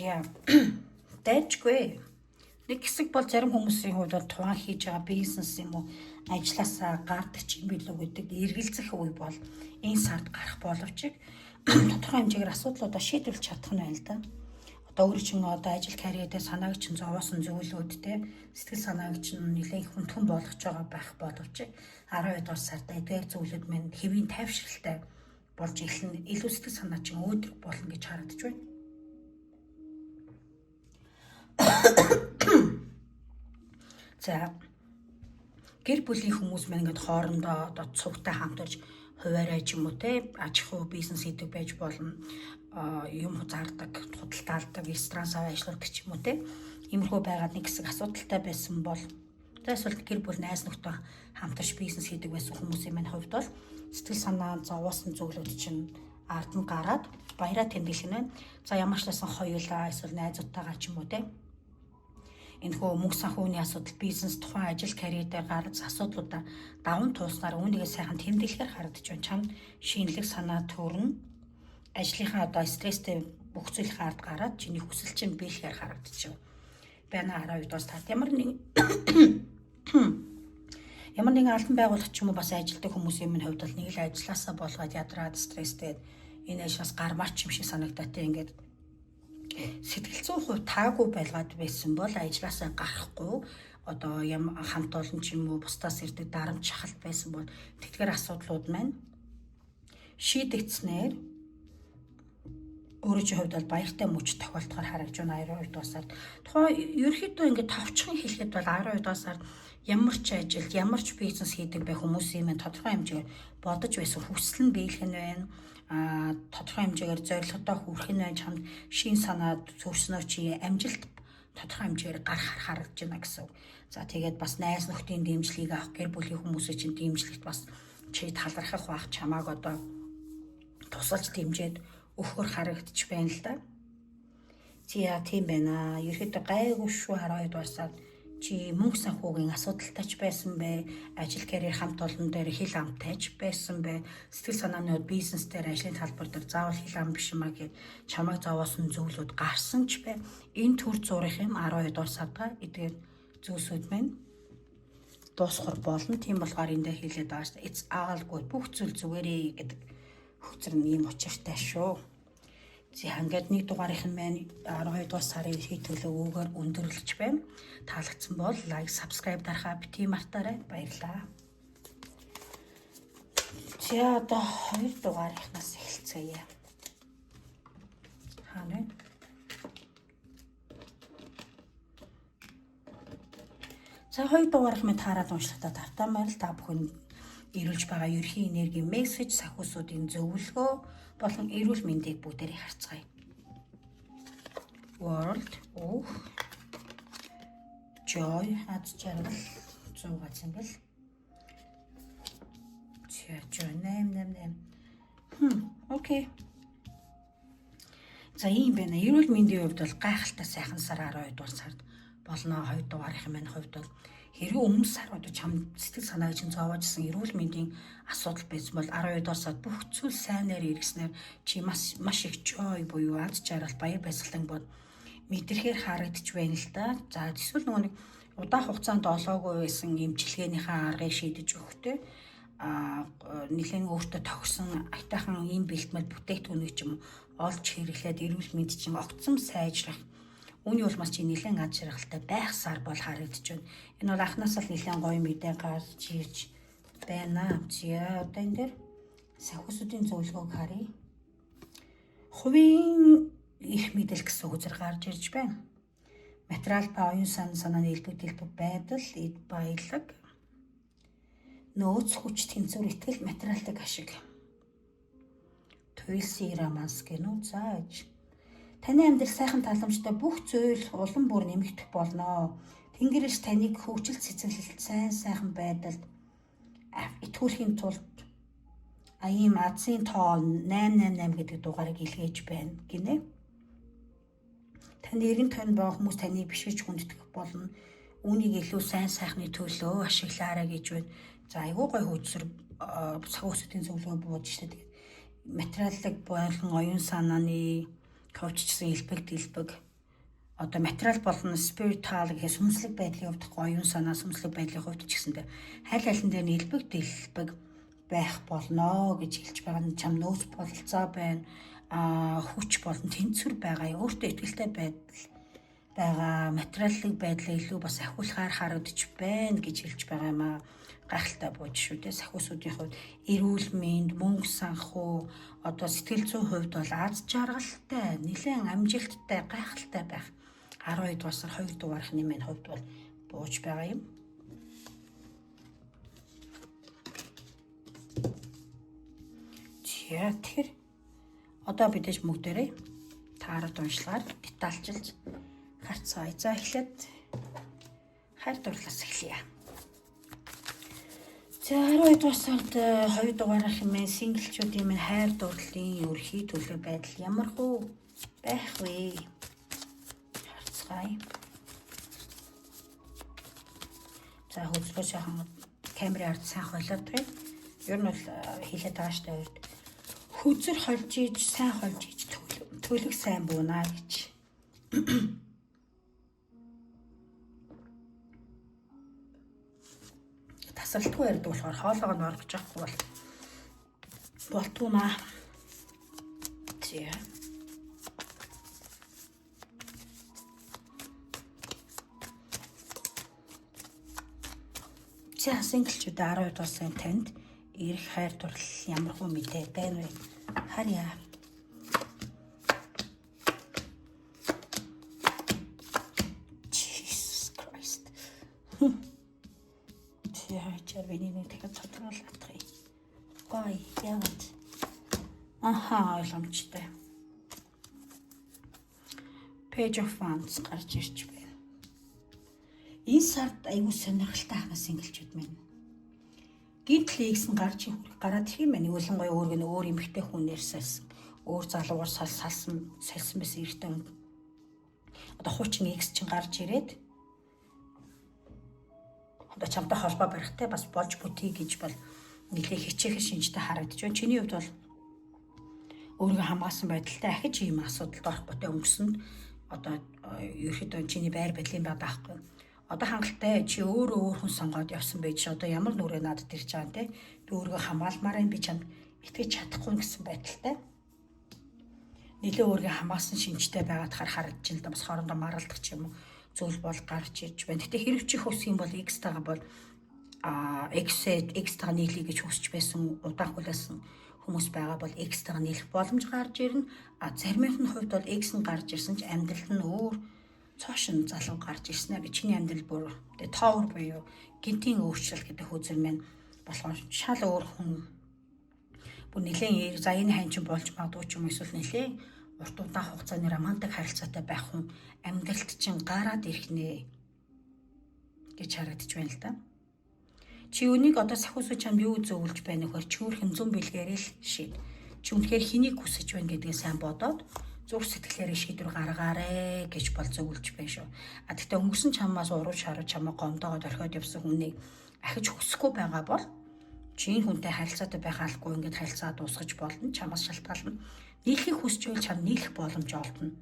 Speaker 1: За дайжгүй. Нэг хэсэг бол зарим хүмүүсийн хувьд бол тухайн хийж байгаа бизнес юм уу ажилласаа гардаг ч юм билүү гэдэг эргэлзэх үе бол энэ сард гарах боловч тодорхой хэмжээгээр асуудлуудаа шийдвэрлэж чадах нь байна л да. Одоо өөрөө чинь одоо ажил карьерээ санааг чинь зовоосон зүйлүүд те сэтгэл санааг чинь нэлээд хүндхэн болгож байгаа байх боловч 12 дугаар сард эдгээр зүйлүүд мань хэвийн тайвшралтай болж эхэлнэ. Илүү сэтгэл санаа чинь өөдрөг болно гэж харагдаж байна. За гэр бүлийн хүмүүс маань ингээд хоорондоо одоо цугтай хамтарч хуваарай ч юм уу те аж ахуй бизнес хийдэг байж болно, юм зардаг, худалдаалдаг, ресторан сав ажилладаг ч юм уу те иймэрхүү байгаад нэг хэсэг асуудалтай байсан бол За, эсвэл гэр бүл, найз нөхдөд хамтарч бизнес хийдэг байсан хүмүүсийн маань хувьд бол сэтгэл санаа зовоосон зүйлүүд чинь ард нь гараад баяраа тэмдэглэх нь байна. За, ямар ч байсан хоёулаа эсвэл найзуудтайгаа ч юм уу, те, энэхүү мөнгө санхүүний асуудал, бизнес, тухайн ажил, карьер дээр гарц асуудлуудаа даван тууснаар үүнийгээ сайхан тэмдэглэхээр харагдаж байна. Чамд шинэлэг санаа төрнө. Ажлынхаа одоо стресстэй бүх зүйл ард гараад чиний хүсэл чинь биелэхээр харагдаж байна. 12 дугаар сард ямар нэгэн албан байгууллага ч юм уу бас ажилтдаг хүмүүсийн минь хувьд бол нэг л ажилласаа болгоод ядраад, стресстэй, энэ ажлаас гармаар ч юм шиг санагдаад, те, ингээд сэтгэл зүйн хувь таагүй байлгаад байсан бол ажилласаа гарахгүй, одоо ям хамт олон ч юм уу бусдаас ирдэг дарамт, шахалт байсан бол тэдгээр асуудлууд маань шийдэгдснээр өөрөө чи хувьд бол баяртай мөч тохиолдохоор харагдж байна 12 дугаар сард. Тухайн ерөөхдөө ингээд товчхон хэлэхэд бол 12 дугаар сард ямар ч ажил, ямар ч бизнес хийдэг байх хүмүүсийн маань тодорхой хэмжээгээр бодож байсан хүсэл нь биелэх нь байна. Тодорхой хэмжээгээр зорилгодоо хүрэх нь байна. Чамд шин санаа төрснөө чи амжилт тодорхой хэмжээгээр гарах харагдаж байна гэсэн. За, тэгээд бас найз нөхдийн дэмжлэгийг авах, гэр бүлийн хүмүүсийн чинь дэмжлэгт бас чи талархах байх, чамааг одоо тусалж дэмжиж өгөхөр харагдчих байна л да. За, тийм байна. Ерөөдөө гайгүй шүү. 12 дугаар сард чи мөнгө санхүүгийн асуудалтай ч байсан бэ, ажил, карьер, хамт олон дээр хил амтай ч байсан бэ, сэтгэл санааны хувьд бизнес дээр, ажлын талбар дээр заавал хил ам биш юм а гэд чамайг зовоосон зүйлүүд гарсан ч бэ. Энэ төр зурих юм 12 дугаар сарда эдгээр зүйлсүүд маань дуусхар болно. Тийм болохоор энэ дээр хэлээд байгаа шүү. It's all good. Бүх зүйл зүгээрээ гэдэг хөцөр нь ийм учиртай шүү. За, ингээд нэг дугаарынх нь маань 12 дугаар сарын ерхий төлөв үүгээр өндөрлөж байна. Таалагдсан бол like, subscribe дарахаа битгий мартаарай. Баярлалаа. За, одоо хоёр дугаарынхнаас эхэлцгээе. Хаана вэ? За, хоёр дугаарх минь таарад уншлахтаа тавтай морил. Та бүхэн ирүүлж байгаа ерхий энерги мессеж, сахиусуудын зөвлөгөө болон эрүүл мэндийг бүгдээрээ харцгаая. World of Joy, аз жаргал, 100 цэнгэл. За, joy 888. Okay. За, ийм байна. Эрүүл мэндийн хувьд бол гайхалтай сайхан сар 12 дугаар сард болно. 2 дугаарынх маань хувьд бол хэрвээ өмнө сарууд чам сэтгэл санааг чинь зовоожсэн эрүүл мэндийн асуудал байсан бол 12 дугаар сард бүх зүйл сайнаар эргэснээр чи маш маш их joy буюу аз жаргал, баяр баясгалан бод мэдрэхээр харагдчих байна л да. За, эсвэл нөгөө нэг удаан хугацаанд олоогүй байсан эмчилгээнийхээ аргыг шийдэж өгөхтэй, нэлээд өөртөө тохирсон аятайхан ийм бэлтгэл бүтээгдэхүүнийг ч юм олж хэрэглээд эрүүл мэнд чинь огцом сайжрах. Үүний улмаас чи нэлээд аз жаргалтай байх сар бол харагдаж байна. Энэ бол анхнаасаа л нэлээд гоё мэдээ гарч ирж байна. За, одоо энэ дээр сахиусуудын зөвлөгөөг харъя. Хувийн эрх мэдэл гэсэн үг зэрэг гарч ирж байна. Материал ба оюун сан санааны элбэг дэлбэг байдал, эд баялаг, нөөц, хүч, тэнцвэр, итгэл, материалтай ашиг. Туйлсын романс гэнүү. За аж. Таны амьдрал сайхан таламжтай, бүх зүйл улам бүр нэмэгдэх болно. Тэнгэрээс таныг хөгжил, цэцэглэлт, сайн сайхан байдалд итгүүлэхийн тулд ийм азын тоо 888 гэдэг дугаарыг илгээж байна гинэ. Таны эргэн тойронд байгаа хүмүүс таныг бишрэж хүндэтгэх болно. Үүнийг илүү сайн сайхны төлөө ашиглаарай гэж байна. За, айгүй гоё хөгжсөр сахиусуудын зөвлөгөө бууж штэ. Тэгээд материаллык болон оюун санааны хөвчсөн элбэг дэлбэг, одоо материал болон spiritual гэх сүнслэг байдлын хувьд, оюун санаа, сүнслэг байдлын хувьд ч гэсэндээ аль алин дээр нь элбэг дэлбэг байх болно гэж хэлж байгаа нь чам нөөц бололцоо байна, хүч болон тэнцвэр байгаа, өөртөө итгэлтэй байдал байгаа, материаллык байдлаа илүү бас ахиулахаар харагдаж байна гэж хэлж байгаа юм аа. Гайхалтай бууж шүү дээ. Сахиусуудын хувьд эрүүл мэнд, мөнгө санхүү, одоо сэтгэл зүйн хувьд бол аз жаргалтай, нэлээд амжилттай, гайхалтай байх 12 дугаар сар 2 дугаарх нэмийн хувьд бол бууж байгаа юм. За, тэгэхээр одоо бидэж бүгдээрээ таарад уншлагаар детальчилж харцгаая. За, эхлээд Хайр дурлаас эхлэе. За, 12 дугаар сард 2 дугаар хэмээн single чүүдийн минь хайр дурлалын ерөнхий төлөв байдал ямар хүү байх вэ? Харцгаая. За, хөдөлгөөн сайхан камерын ард сайн холиод байна. Ер нь бол хэлээд байгаа штэ урд. Хөзөр холж иж, сайн холж иж, төлөг сайн буунаа гэж. Тасралтгүй ярьдаг болохоор хоолойгоо нь оргож авахгүй бол болтгүй маа. За. За, single чүүд, 12 дугаар сарын танд ирэх хайр дурлал ямар хөө мэдээ байна вэ? Харъя. Jesus Christ. За, би нэг дахиад тодруулах юм. Гой, яваад. Аха, ойлгомжтой. Page of Wands гарч ирж байна. Энэ сард айгүй сонирхолтой хана, single чүүд минь. Гинтл ex нь гарч гараад ирэх юм байна. Ялангуяа өөргөө нь өөр эмэгтэй хүнээр сальсан. Өөр залуугаар сал салсан сальсан байсан эрэгтэй хүн. Одоо хуучин ex чинь гарч ирээд одоо чамтай холбоо барихтай бас болж бүтье гэж бол нэлээ хичээх шинжтэй харагдаж байна. Чиний хувьд бол өөрийгөө хамгаалсан байдалтай ахиж ийм асуудалд орохгүй те, өнгөрсөнд одоо ерөөхдөө чиний байр байдлын байгаа байхгүй. Одоо хангалттай чи өөрөө өөр хүн сонгоод явсан байж, одоо ямар нүрээ надад ирж байгаа юм те. Би өөрийгөө хамгаалмаар юм, би чамд итгэж чадахгүй гэсэн байдалтай нэлээ өөрийгөө хамгаалсан шинжтэй байгаад харагдаж байна л да. Бас хоорондоо маралдах ч юм уу зүйл бол гарч ирж байна. Гэтэ хэрэг чи хүсэх юм бол ex тагаа бол ex тагаа нийлэе гэж хүсэж байсан, удаан хүлээсэн хүмүүс байгаа бол ex тагаа нийлэх боломж гарч ирнэ. А заримынх нь хувьд бол ex нь гарч ирсэн ч амьдрал нь өөр цоошин залуу гарч ирсэн ээ. Чиний амьдрал бүр тэгээ тоовор буюу гинтийн өөрчлөлт гэдэг хөзөр маань болохоор шал өөр хүн, бүр нэлээд, за, энэ хань чинь болж магадгүй ч юм, эсвэл нэлээд урт удаан хугацааны романтик харилцаатай байх хүн амьдралд чинь гараад ирэх нэ гэж харагдаж байна л да. Чи үнийг одоо сахиусуу чамд юу зөвлөж байна вэхээр чүүрхэн зүүн бэлгээрээ л шийд. Чи үнэхээр хэнийг хүсэж байна гэдгийг сайн бодоод зүрх сэтгэлээрээ шийдвэр гаргаарэ гэж бол зөвлөж байна шүү. А тэгтээ өнгөрсөн чамаас уруу шаруу чамаа гомдоогоод орхиод явсан хүнийг ахиж хүсэхгүй байгаа бол чи энэ хүнтэй харилцаатай байх алгүй, ингээд харилцаа дуусгаж болно. Чамаас шалтгаална. Нийлэхийг хүсч байвал чам нийлэх боломж олдно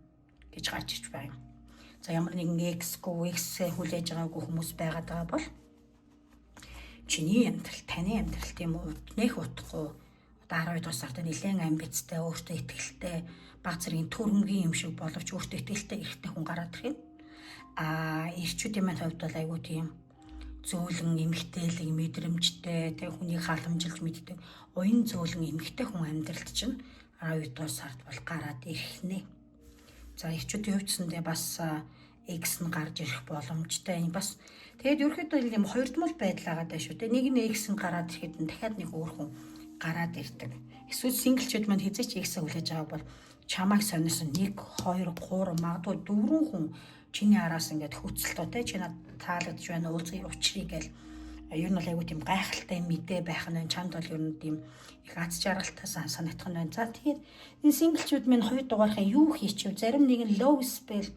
Speaker 1: гэж гарч иж байна. За, ямар нэгэн ex гүй, ex хүлээж байгаагүй хүмүүс байгаад байгаа бол чиний амьдрал, таны амьдрал тийм үү, нэх утгагүй одоо 12 дугаар сард нэлээд амбицтай, өөртөө итгэлтэй, баг зэргийн төрөмгийн юм шиг боловч өөртөө итгэлтэй эрэгтэй хүн гараад ирэх юм. А эрчүүдийн маань хувьд бол айгүй тийм зөөлөн эмэгтэйлэг мэдрэмжтэй, тэг хүнийг халамжилж мэддэг уян зөөлөн эмэгтэй хүн амьдралд чинь 12 дугаар сард бол гараад ирэх нэ. За, эрчүүдийн хувьд бас ex нь гарч ирэх боломжтой. Энэ бас тэгээд ерөөхдөө юм хоёрдмол байдал байгаа даа шүү дээ. Нэг нь ex нь гараад ирэхэд нь дахиад нэг өөр хүн гараад ирдэг. Эсвэл single чүүд маань хэзээ ч ex ээ хүлээж байгаа бол чамайг сонирсон 1 2 3, магадгүй 4 хүн чиний араас ингээд хөцөлтөө те, чи над таалагдж байна, уулзъя, учрыг гээл ер нь бол айгүй тийм гайхалтай мэдээ байх нь чамд бол ер нь тийм их аз жаргалтай санагдах нь байна. За, тэгээд энэ single чүүд минь хоёр дугаархын юу хийчихв? Зарим нэг нь love spell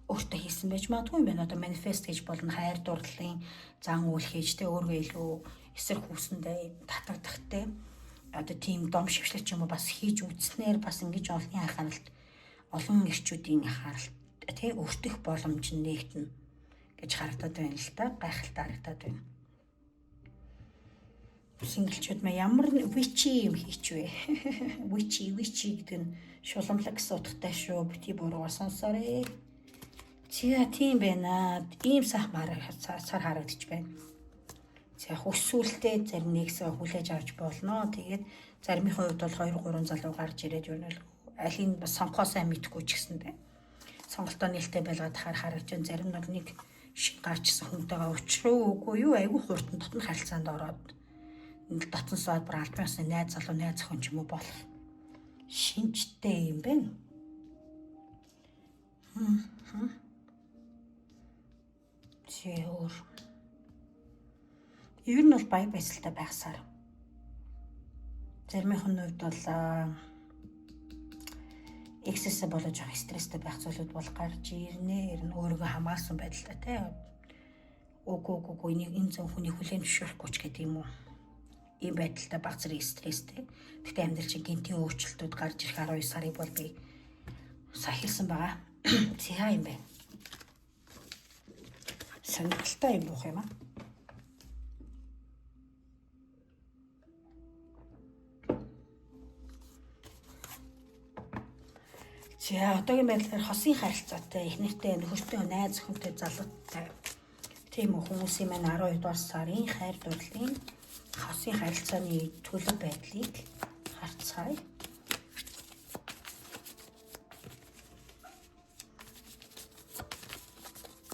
Speaker 1: өөртөө хийсэн байж магадгүй юм байна. Одоо manifest хийж болно, хайр дурлалын зан үйл хийж те, өөргөө илүү эсрэг хүүсэндээ татагдахтай одоо тийм дом шившлэг ч юм уу бас хийж үзснээр бас ингэж олонний анхааралд, олон эрчүүдийн анхааралд тий өртөх боломж нь нээгдэнэ гэж харагдаад байна л та, гайхалтай харагдаад байна. Single чүүд маа ямар witchy юм хийчвэ? Witchy, witchy гэдэг нь шуламлаг гэсэн утгатай шүү. Бити буруугаар сонсоорой. За, тийм байна. Ийм сайхан сар харагдчих байна. За, хүсвэл зарим нэгсээ хүлээж авч болно. Тэгээд заримынхаа хувьд бол 2 3 залуу гарч ирээд юу нь алийг бас сонгохоо сайн мэдэхгүй ч гэсэндээ сонголтоо нээлттэй байлгаад харагдаж байна. Зарим нь бол нэг шиг гарчсан хүнтэйгээ учруу үгүй юу, айгүй хурдан дотн харилцаанд ороод дотн сууд бүр албан ёсны найз залуу, найз охин ч юм уу болох шинжтэй юм байна. Зээ өөр. Ер нь бол баяр баясгалтай байх сар. Заримынх нь хувьд бол эксэсээ болож явах стресстэй байх зүйлүүд бол гарч ирнэ. Ер нь өөрийгөө хамгаалсан байдалтай тий. Үгүй үгүй үгүй энийг энэ зөв хүний хүлээн зөвшөөрөхгүй ч гэдэг юм уу. Ийм байдалтай баг зэрэг стресстэй. Гэхдээ амьдрал чинь гинтийн өөрчлөлтүүд гарч ирэх 12 сарыг бол би сахилсан байгаа. За юм байна. Сонирхолтой юм буух юм аа. За одоогийн байдлаар хосын харилцаатай, эхнэртэй, нөхөртэй, найз охинтой, залуутай тийм хүмүүсийн маань 12 дугаар сарын хайр дурлалын хосын харилцааны төлөв байдлыг харцгаая.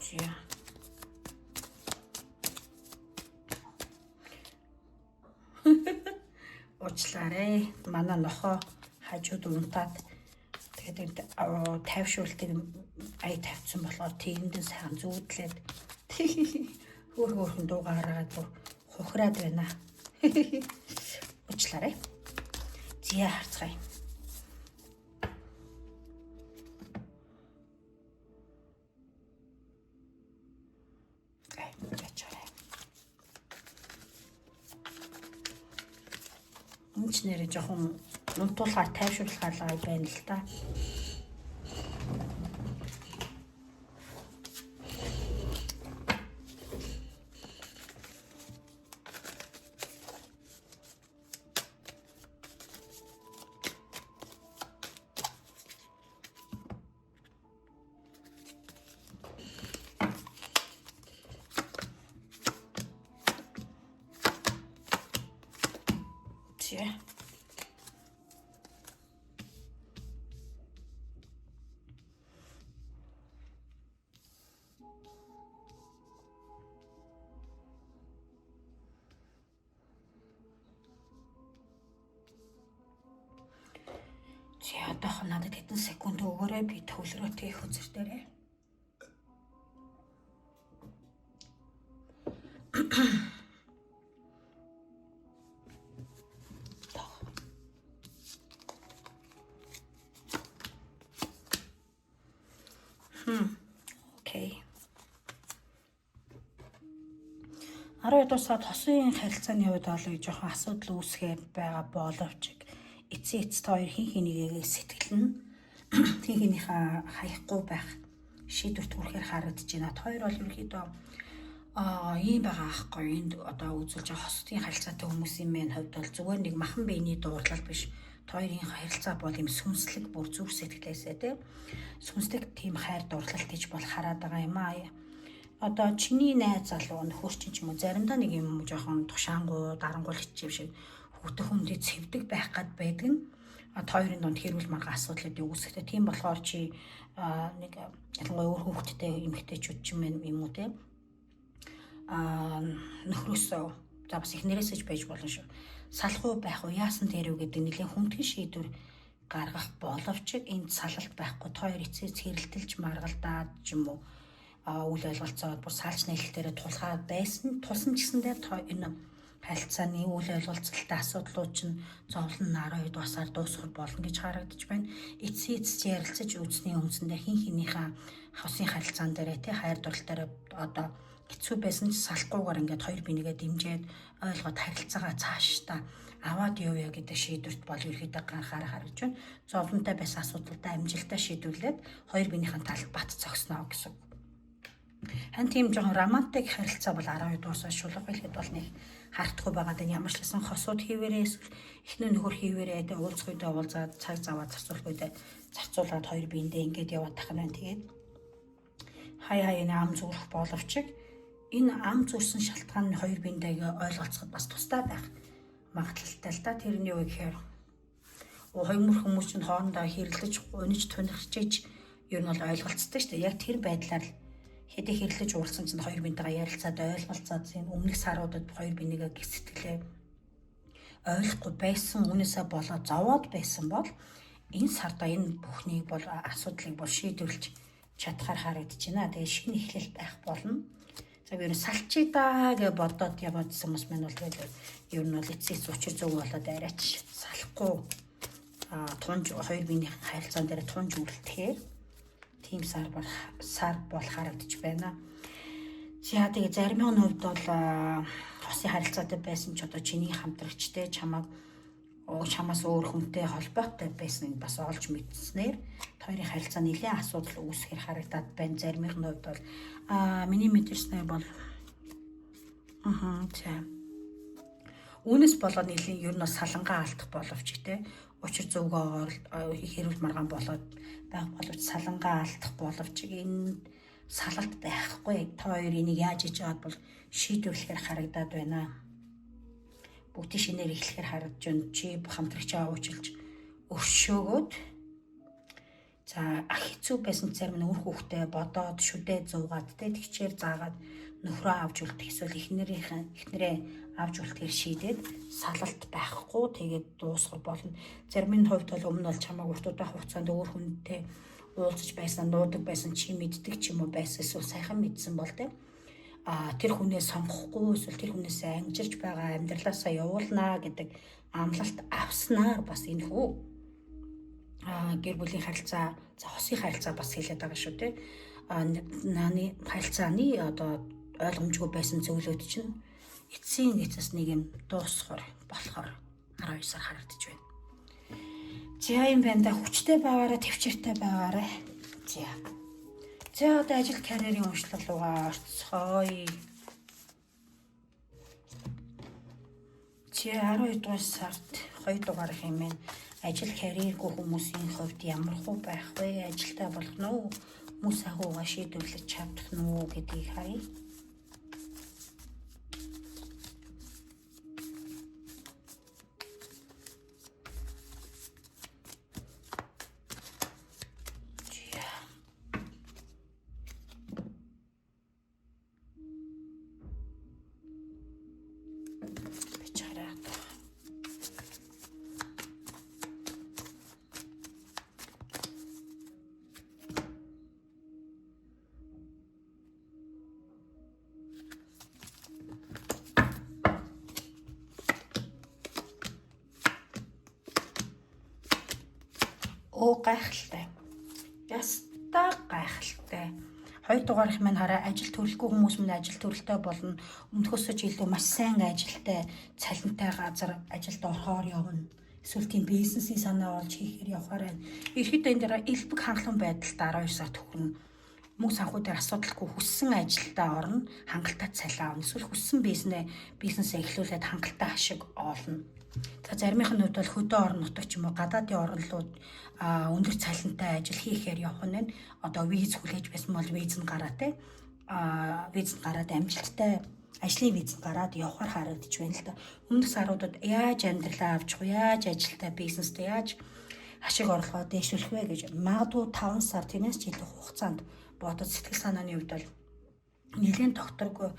Speaker 1: За. Уучлаарай. Манай нохоо хажууд унтаад тэгээд энд тайвшруултыг ая тавьсан болохоор тэрэнд нь сайхан зүүдлээд хөөр хөөрхөн дуу гаргаад бүр хухраад байна. Уучлаарай. Зя харцгаая. Энд ч нэрээ жоохон унтуулахаар тайвшруулахаар л байна л та. За. За одоохон надад хэдэн секунд өгөөрэй, би төвлөрөөтэй их хөзөр дээрээ. Окей. 12 дугаар сард хосын харилцааны хувьд бол жоохон асуудал үүсгээд байгаа боловч эцсийн эцэст хоёр хин хинийгээ сэтгэл нь хин хинийхээ хаяхгүй байх шийдвэрт хүрэхээр харагдаж байна. Хоёр бол ерөнхийдөө ийм байгаа аахгүй, энд одоо үзүүлж байгаа хосдын харилцаатай хүмүүсийн мэн хувьд бол зүгээр нэг махан биений дуурлал биш. Хоёрын харилцаа бол юм сүнслэг бүр зүрх сэтгэлээсээ тий сүнслэг тийм хайр дурлалт гэж бол хараад байгаа юм аа. Одоо чиний найз залуу нөхөр чинь ч юм уу заримдаа нэг юм жоохон тушаангуу дарангуул хичээв шиг хүүтэн хүндий цэвдэг байх гад байдаг нь хоёрын дунд хэрүүл маргаан асуудлыг үүсгэхдээ. Тийм болохоор чи нэг ялангуяа өөр хүүхэдтэй эмэгтэйчүүд ч юм уу те нөхрөөсөө за бас эхнэрээсээ ч байж болно шүү. Салах уу байх уу яасан дээр үү гэдэг нэлийн хүндхэн шийдвэр гаргах боловч энд салалт байхгүй. Хоёр эцээс хэрэлдэлж маргалдаад ч юм уу үл ойлголцоод бүр салж нээлтээрээ тулгаад байсан. Тулсан ч гэсэндээ энэ харилцааны үл ойлголцолтой асуудлууд чинь зовлон 12 дугаар сар дуусах болно гэж харагдаж байна. Эцсийн эцэс ярилцаж үзсний үндсэндээ хин хинийхээ хосын харилцаан дээрээ тий хайр дурлал дээр одоо хэцүү байсан ч салахгүйгээр ингээд хоёр бинийгээ дэмжиэд ойлгоод харилцаагаа цаашдаа аваад явъя гэдэг шийдвэрт бол ерөөхдөө гарахаар харагдаж байна. Зовлонтой байсан асуудалтай амжилттай шийдвэрлээд хоёр биенийхэн талд бат зогсноо гэсэн. Харин тийм жоохон романтик харилцаа бол 12 дугаар сар шулуух хэлэхэд бол нэг харагдахгүй байгаа. Даа ямар ч лсэн хосууд хийвэрээ эсвэл эхнэр нөхөр хийвэрээ тэ уулзах үедээ уулзаад цаг заваа зарцуулах үедээ зарцуулаад хоёр биендээ ингээд яваад тах нь байна. Тэгээд хай хай энэ ам зүрх боловч энэ ам зүрсэн шалтгаан нь хоёр биендээ ойлголцоход бас тустай байх магадлалтай л да. Тэрний юу гэхээр хоёр мөр хүмүүс чинь хоорондоо хэрэлдэж, униж тунирчиж ер нь бол ойлголцдог шүү дээ. Яг тэр байдлаар л хэдий хэрэлдэж уулзсан чинь хоёр биентэйгээ ярилцаад ойлголцоод өмнөх саруудад хоёр бинийгээ гих сэтгэлээ ойлгохгүй байсан үүнээсээ болоод зовоод байсан бол энэ сарда энэ бүхнийг бол асуудлыг бол шийдвэрлэж чадхаар харагдаж байна. Тэгээ шинэ эхлэл байх болно. За би ер нь салчий даа гэж бодоод яваадсан хүмүүс маань бол тэгэл ер нь бол эцсийн учир зөв болоод арайч салахгүй тунж хоёр биеийн харилцаан дээр тунж үлдэхээр тийм сар бол харагдаж байна. За тэгээ заримын хувьд бол хосын харилцаатай байсан ч одоо чиний хамтрагчтай чамайг чамаас өөр хүнтэй холбоотой байсныг бас олж мэдснээр хоёрын харилцаа нэлээд асуудал үүсгэр харагдаад байна. Заримын хувьд бол миний мэдэрснээр бол за үүнээс болоод нэлийн ер нь салангаа алдах боловч те учир зөвгөөр хэрүүл маргаан болоод байх боловч салангаа алдах боловч энэ салалт байхгүй. Та хоёр энийг яаж хийж байгаад бол шийдвэрлэхээр харагдаад байна. Бүгдийн шинээр эхлэхээр харагдаж байна. Чи хамтрагчаа уучлж өршөөгөөд за хэцүү байсан зарим нь үр хүүхдээ бодоод шүдэ зуугаад те тэгчээр заагаад нөхрөө авч үлдэх эсвэл эхнэрээ авч үлдэхээр шийдээд салалт байхгүй тэгээд дуусгах болно. Зарим нь хувьд бол өмнө бол чамайг урт удаан хугацаанд өөр хүнтэй уулзаж байсан, нуудаг байсан, чи мэддэг ч юм уу байсан эсвэл сайхан мэдсэн бол те тэр хүнээ сонгохгүй эсвэл тэр хүнээсээ амжирч байгаа амьдралаасаа явуулнаа гэдэг амлалт авснаар бас энэ хүү гэр бүлийн харилцаа, за хосын харилцаа бас хэлээд байгаа шүү те. Нааны харилцааны одоо ойлгомжгүй байсан зөвлөд чинь эцсийн эцэс нэг юм дуусхаар болохоор 12 сар харагдаж байна. За юм байна да, хүчтэй байгаарай, төвчээртэй байгаарай. За. За одоо ажил карьерийн уншлал руугаа орцгоё. Чи 12 дугаар сард 2 дугаар юм байна. Ажил карьергүй хүмүүсийн хувьд ямар хуу байх вэ? Ажилтаа болох нь уу? Мөн санхүүгээ шийдвэрлэж чадах нь уу гэдгийг харъя. Оо гайхалтай. Ястаа гайхалтай. 2 дугаарх маань хараа ажил төрөлгүй хүмүүс минь ажил төрөлтэй болно. Өмнөхөөсөө ч илүү маш сайн ажилтай, цалинтай газар ажилд орохоор явна. Эсвэл тийм бизнесийн санаа олж хийхээр явахаар байна. Ерхэд энэ дээр элбэг хангалуун байдалтай 12 сар төхөрнө. Мөнгө санхүү дээр асуудалгүй хүссэн ажилдаа орно, хангалттай цалин авна. Эсвэл хүссэн бизнесээ эхлүүлээд хангалттай ашиг олно. За заримынх нь хувьд бол хөдөө орон нутаг ч юм уу гадаадын орнолууд өндөр цалинтай ажил хийхээр явах нь одоо виз хүлээж байсан бол виз нь гараа те виз нь гараад амжилттай ажлын виз нь гараад явахар харагдаж байна л да. Өмнөх саруудад яаж амьдралаа авчих вэ? Яаж ажилтай бизнестэй яаж ашиг орлогоо дэвшүүлэх вэ гэж магадгүй 5 сар тэрнээс ч илүү хугацаанд бодож сэтгэл санааны хувьд бол нэлээд докторгүй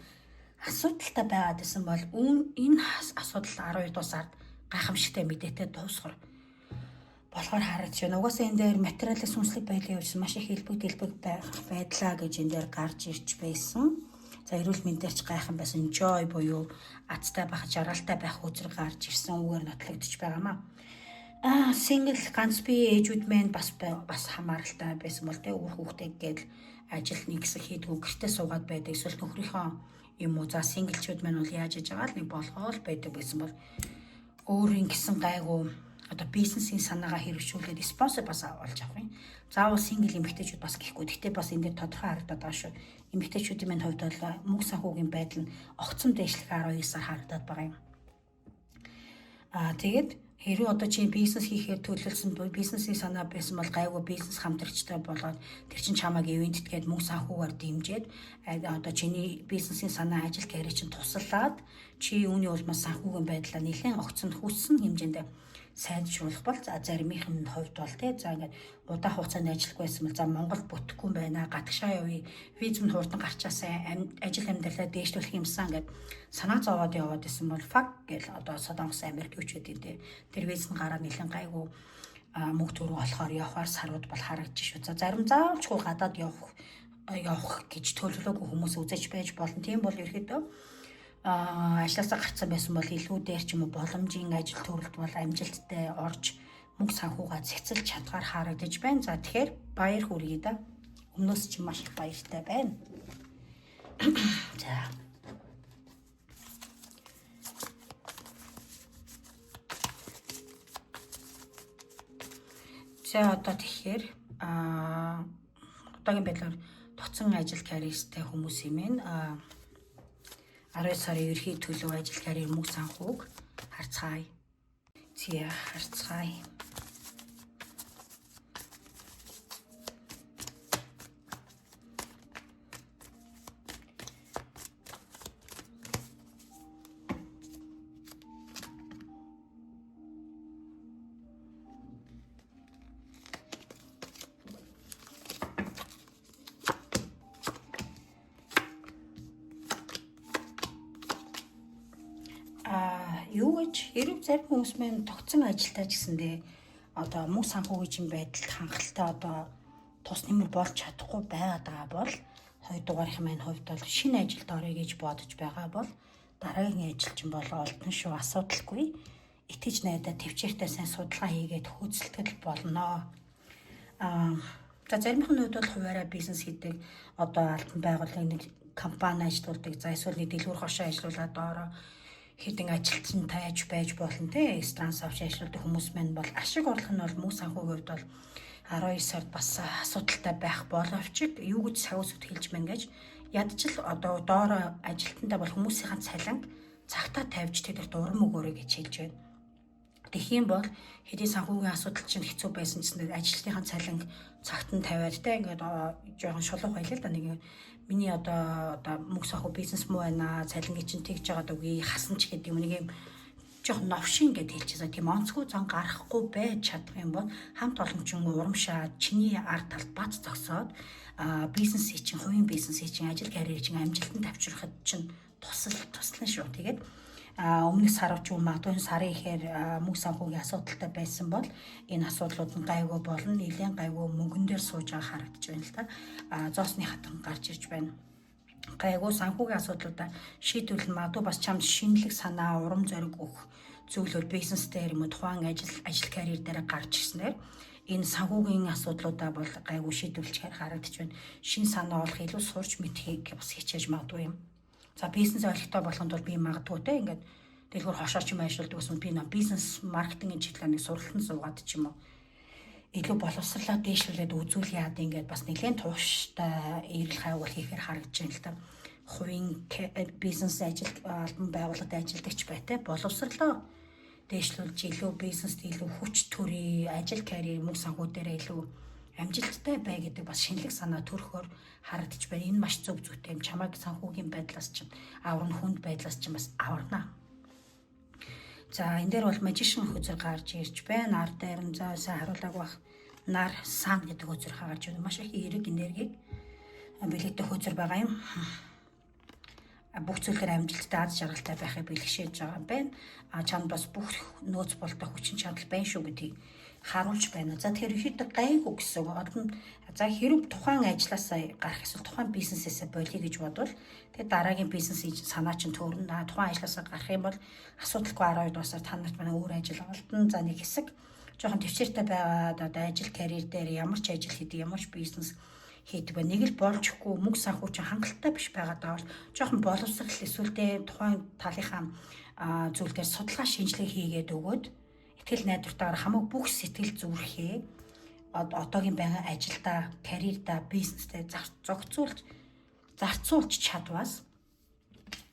Speaker 1: асуудалтай байгаад байсан бол энэ асуудал 12 дугаар сард гайхамшигтай мэдээтэй дуусгар болохоор харагдаж байна. Угаасаа энэ дээр материалын сүнслэг байдлын хувьд маш их элбэг дэлбэг байх байдлаа гэж энэ дээр гарч ирж байсан. За эрүүл мэндээр ч гайхан байсан. Joy буюу азтай байх, жаргалтай байх үзэр гарч ирсэн үгээр нотлогдож байгаамаа. Single ганц бие ээжүүд маань бас хамааралтай байсан бол тэ үр хүүхдээ гээл ажил нэг хэсэг хийдгүү гэртээ суугаад байдаг. Эсвэл нөхрийнхөө юм уу. За single-чүүд маань бол яаж иж байгаа л нэг болгоол байдаг байсан бол өөрийн гэсэн гайгүй одоо бизнесийн санаагаа хэрэгжүүлээд спонсор бас олж авах юм. Заавал single эмэгтэйчүүд бас гэхгүй. Гэхдээ бас энэ дээр тодорхой харагдаад байгаа шүү. Эмэгтэйчүүдийн маань хувьд бол мөнгө санхүүгийн байдал нь огцом дээшлэх 12 сар харагдаад байгаа юм. Тэгээд хэрвээ одоо чи бизнес хийхээр төлөвлөсөн бизнесийн санаа байсан бол гайгүй бизнес хамтрагчтай болоод тэр чин чамайг ивент гээд мөнгө санхүүгээр дэмжиж одоо чиний бизнесийн санаа ажил карьер чинь туслаад чи үүний улмаас санхүүгийн байдлаа нэлээд огцонд хүссэн хэмжээнд сайжруулах бол за заримынх нь хувьд бол тий за ингээд удаан хугацаанд ажиллахгүй байсан бол за Монголд бүтэхгүй юм байна, гадагшаа явъя, виз минь хурдан гарчаасаа ажил амьдралаа дээшлүүлэх юмсан гэд санаа зовоод яваад исэн бол fuck гэл одоо Солонгос, Америк юу ч гэдэг тий тэр виз нь гараа нэлээд гайгүй мөнгө төгрөг олохоор явахаар сарууд бол харагдаж шүү. За зарим заавалчгүй гадаад явах явах гэж төлөвлөөгүй хүмүүс үзэж байж болно. Тийм бол ерөөдөө ажилласаа гарцсан байсан бол илүү дээр ч юм уу боломжийн ажил төрөлд бол амжилттай орж мөнгө санхугаа цэцэлж чадгаар харагдаж байна. За, тэгэхээр баяр хүргэе да. Өмнөөс чи маш их баяртай байна. За. За, одоо тэгэхээр одоогийн байдлаар тогтсон ажил карьертэй хүмүүс юм байна. 12 сарын ерхий төлөв ажил карьер, мөнгө санхүүг харцгаая. За, харцгаая. Юу гэж хэрэг зарим хүмүүс маань тогтсон ажилтаа ч гэсэндээ одоо мөнгө санхүүгийн байдалд хангалттай одоо тус нэмэр болж чадахгүй байгаад байгаа бол, хоёр дугаарынх маань хувьд бол шинэ ажилд орё гэж бодож байгаа бол дараагийн ажил чинь бол олдно шүү, асуудалгүй. Итгэж найдаа, тэвчээртэй сайн судалгаа хийгээд хөөцөлтгөл болно. За, заримх нь хувьд бол хуваараа бизнес хийдэг, одоо албан байгууллагын нэг компани ажиллаулдаг, за эсвэл нэг дэлгүүр хошоо ажиллуулад доороо хэдэн ажилтан тааж байж болно те, экстранс авч ажилладаг хүмүүс маань бол ашиг орлого нь бол мөнгө санхүүгийн хувьд бол 12 сард бас асуудалтай байх боловч юу гэж сагсууд хэлж мэн гэж ядчил одоо доороо ажилтнаа бол хүмүүсийн цалин цагтаа тавьж тэдэрт урам өгөөрэй гэж хэлж байна. Тэгэх юм бол хэдий санхүүгийн асуудал чинь хэцүү байсан ч гэсэн ажилтныхаа цалин цагт нь тавиад те, ингээд жоохон шулуух байлаа л да. Нэг миний одоо мөнгө санхүү бизнес муу байна, цалингийн чинь тэгж байгаад үгүй хасан ч гэдэг юм, нэг юм жоохон новшин гэд хэлчихсэн. Тийм онцгой зан гарахгүй байж чадах юм бол хамт олон чинь урамшаа чиний ард талд бац зогсоод бизнесийг чинь, хувийн бизнесийг чинь, ажил карьерийг чинь амжилтанд тавьчихрахад чинь тусал туслана шүү. Тэгээд өмнөх сар ч юм, магадгүй сарын ихээр мөнгө санхүүгийн асуудалтай байсан бол энэ асуудлууд нь гайгүй болно. Нэлээд гайгүй мөнгөн дээр сууж байгаа харагдаж байна л та. Зоосны хатан гарч ирж байна, гайгүй санхүүгийн асуудлуудаа шийдвэрлэн, магадгүй бас чамд шинэлэг санаа, урам зориг өгөх зүйлүүд бизнес дээр юм уу тухайн ажил карьер дээр гарч ирснээр энэ санхүүгийн асуудлуудаа бол гайгүй шийдвэрлэхээр харагдаж байна. Шинэ санаа олох, илүү сурч мэдхийг бас хичээж магадгүй юм. За, бизнес ойлгохтой болохонд бол би магадгүй те, ингээд дэлгүүр хошооч юм ажилладаг гэсэн, би нөө бизнес маркетингийн чиглэлээр нэг сургалтанд суугаад ч юм уу илүү боловсрлоо дээшлүүлээд үзүүл яад, ингээд бас нэлээд тууштай эрэл хайгуул хийхээр харагдаж байна л та. Хувийн бизнес ажил, албан байгууллагад ажилладагч байтай боловсрлоо дээшлүүлж, илүү бизнест илүү хүч төрий, ажил карьер, мөнгө санхүү дээр илүү амжилттай бай гэдэг бас шинэлэг санаа төрөхөөр харагдаж байна. Энэ маш зөв зүйтэй юм. Чамайг санхүүгийн байдлаас чинь аварна, хүнд байдлаас чинь бас аварна. За, энэ дээр бол magician хөзөр гарч ирж байна. Ар дээр нь, за, сайн харуулаг бах, нар сан гэдэг хөзөр гарч ирнэ. Маш их эерэг энергийг бэлэгдэх хөзөр байгаа юм. Бүх зүйлээр амжилттай, аз жаргалтай байхыг бэлгшээж байгаа юм байна. А чамд бас бүх нөөц болтой хүчин чадал байна шүү гэдгийг харуулж байна. За, тэгэхээр ихэд гайгүй гэсэн үг. Одоо за, хэрэг тухайн ажлаасаа гарах эсвэл тухайн бизнесээсээ болиё гэж бодвол тэгээ дараагийн бизнесийн санаа чинь төрнө. Тухайн ажлаасаа гарах юм бол асуудалгүй 12 дугаар сар та нарт манай өөр ажил олдно. За, нэг хэсэг жоохон тэвчээртэй байгаад одоо ажил карьер дээр ямар ч ажил хийдэг, ямар ч бизнес хийдэг ба нэг л болж өгөхгүй, мөнгө санхүү чинь хангалттай биш байгаа даа бол жоохон боловсрал эсвэл тэ тухайн талынхаа зүйл дээр судалгаа шинжилгээ хийгээд өгөөд итгэл найдвартайгаар хамаагүй бүх сэтгэл зүрхээ одоогийн байгаа ажилдаа, карьердаа, бизнестэй зохицуулж зарцуулж чадвас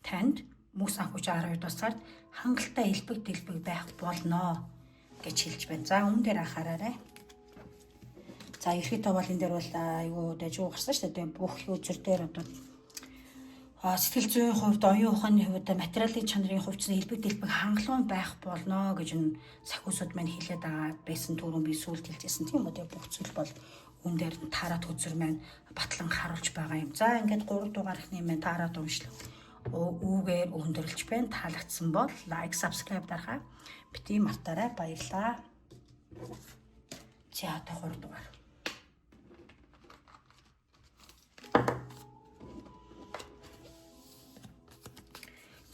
Speaker 1: танд мөнгө санхүүч 12 дугаар сард хангалттай элбэг дэлбэг байх болно гэж хэлж байна. За, үүн дээр анхаараарай. За, ерөөхдөө бол энэ дээр бол айгүй дажгүй гарсан шүү дээ. Бүх хөзөр дээр одоо сэтгэл зүйн хувьд, оюун ухааны хувьд, материалын чанарын хувьд элбэг дэлбэг хангалуун байх болно гэж энэ сахиусууд маань хэлээд байгаа байсан. Түрүүн би сүүлд хэлжсэн, тийм үү? Тэгээ бүх зүйл бол үүн дээр таарат хөзөр маань батлан харуулж байгаа юм. За, ингээд 3 дугаархны маань таарат уншлаг үүгээр өндөрлж байна. Таалагдсан бол like, subscribe дарахаа бити мартаарай. Баярлалаа. За, одоо 3 дугаар.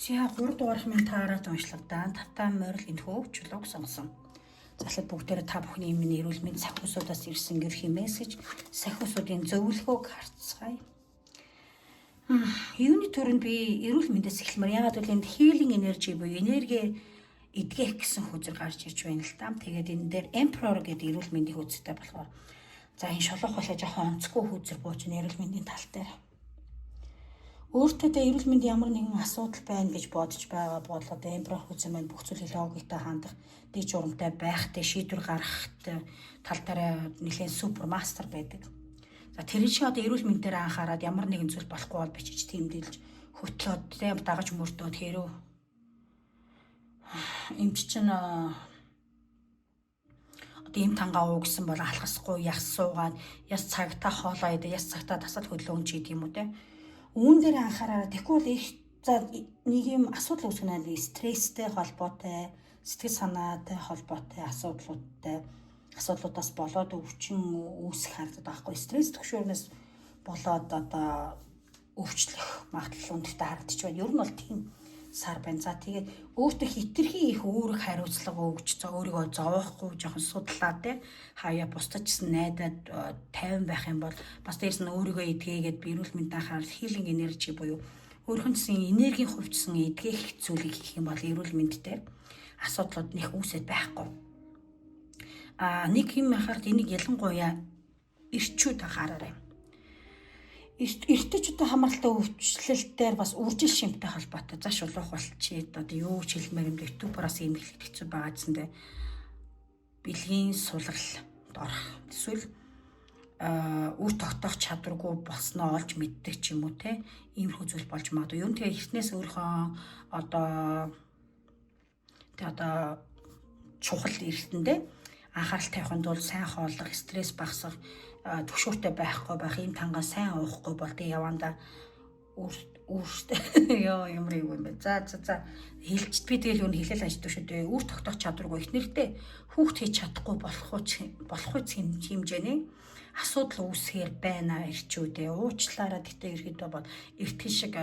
Speaker 1: За, 3 дугаарх минь таараад уншлагдаан тавтаа морил энэхүү чулууг сонгосон. За, бүгдээрээ та бүхний минь эрүүл мэнд сахиусуудаас ирсэн ерхий мессеж, сахиусуудын зөвлөгөөг харцгаая. Юуны түрүүнд би эрүүл мэндээс эхлэмээр. Ягаад гэвэл энд healing energy буюу энерги эдгэх гэсэн хөзөр гарч ирж байна л та. Тэгээд энэ дээр Emperor гэдэг эрүүл мэндийн хөзөртэй болохоор за, энэ шулуух болоо жоохон онцгүй хөзөр бууж эрүүл мэндийн тал дээр. Өөртөө эрүүл мэндийн ямар нэгэн асуудал байна гэж бодож байгаа бол одоо Emperor хөзөр маань бүх зүйлийг логиктой хандах, дэг журамтай байхтай, шийдвэр гаргахтай тал дээр нэлээд супер мастер байдаг. За, тэр шиг одоо эрүүл мэндээр анхаарад ямар нэгэн зүйл болохгүй бол бичиж тэмдэглэж хөтлөөд, тийм, дагаж мөрдөөд хэрв эмч чинь одоо им тангаа уу гэсэн бол алхасгүй, яс суугаад, яс цагтаа хоолоо идэ, яс цагтаа дасгал хөдөлгөөн ч гэдэг юм уу, те. Үүн дээр анхаараа. Тэгэхгүй бол их, за, нэг юм асуудал үүсгэнэ, стресстэй холбоотой, сэтгэл санаатай холбоотой асуудлуудаас болоод өвчин үүсэх харагдаад байгаа байхгүй. Стресс түвшнээс болоод одоо өвчлөх магадлал өндөртэй харагдчих байна. Ер нь бол тийм сар байна. За, тэгээд өөртөө хэтэрхий их үүрэг хариуцлага өгч, за, өөрийгөө зовоохгүй, жоохон судлаа, те, хаяа бусдад ч гэсэн найдаад тайван байх юм бол бас дээрс нь өөрийгөө эдгээгээд, эрүүл мэнд анхаарал, healing energy буюу өөрийнх нь гэсэн энергийн хувьчсан эдгээх зүйлийг хийх юм бол эрүүл мэндтэй асуудлууд нэх үүсэт байхгүй. А нэг юм анхаарал, энийг ялангуяа эрчүүд анхаараарай. Эртэжүүдтэй хамааралтай өвчлөлтөөр бас үржил шимтэй холбоотой. За, шулуух болчихъя. Одоо юу ч хэлмээр юм, YouTuber-аас юм хэлэхэд хэцүү байгаа гэсэндээ бэлгийн сулрал орох. Эсвэл үр тогтоох чадваргүй болсноо олж мэддэг ч юм уу, те, иймэрхүү зүйл болж магадгүй. Ер нь тэгээ эртнээс өөрийнхөө одоо тэ одоо чухал эрсдэндээ анхаарал тавихын тулд сайн хооллох, стресс багасгах, түгшүүртэй байхгүй байх, ийм тангаа сайн уухгүй бол тэг явандаа үүртэй ёо, ямар юм бэ. За, хэлж би тэгэл юу хэлэл аждаг шүү дээ. Үр тогтоох чадваргүй, их нэртэй хүүхд хийж чадахгүй болох уу хэмжээний асуудал үүсгээр байна эрчүүдээ. Уучлаарай, гэхдээ ерөөдөө бол эртгэн шиг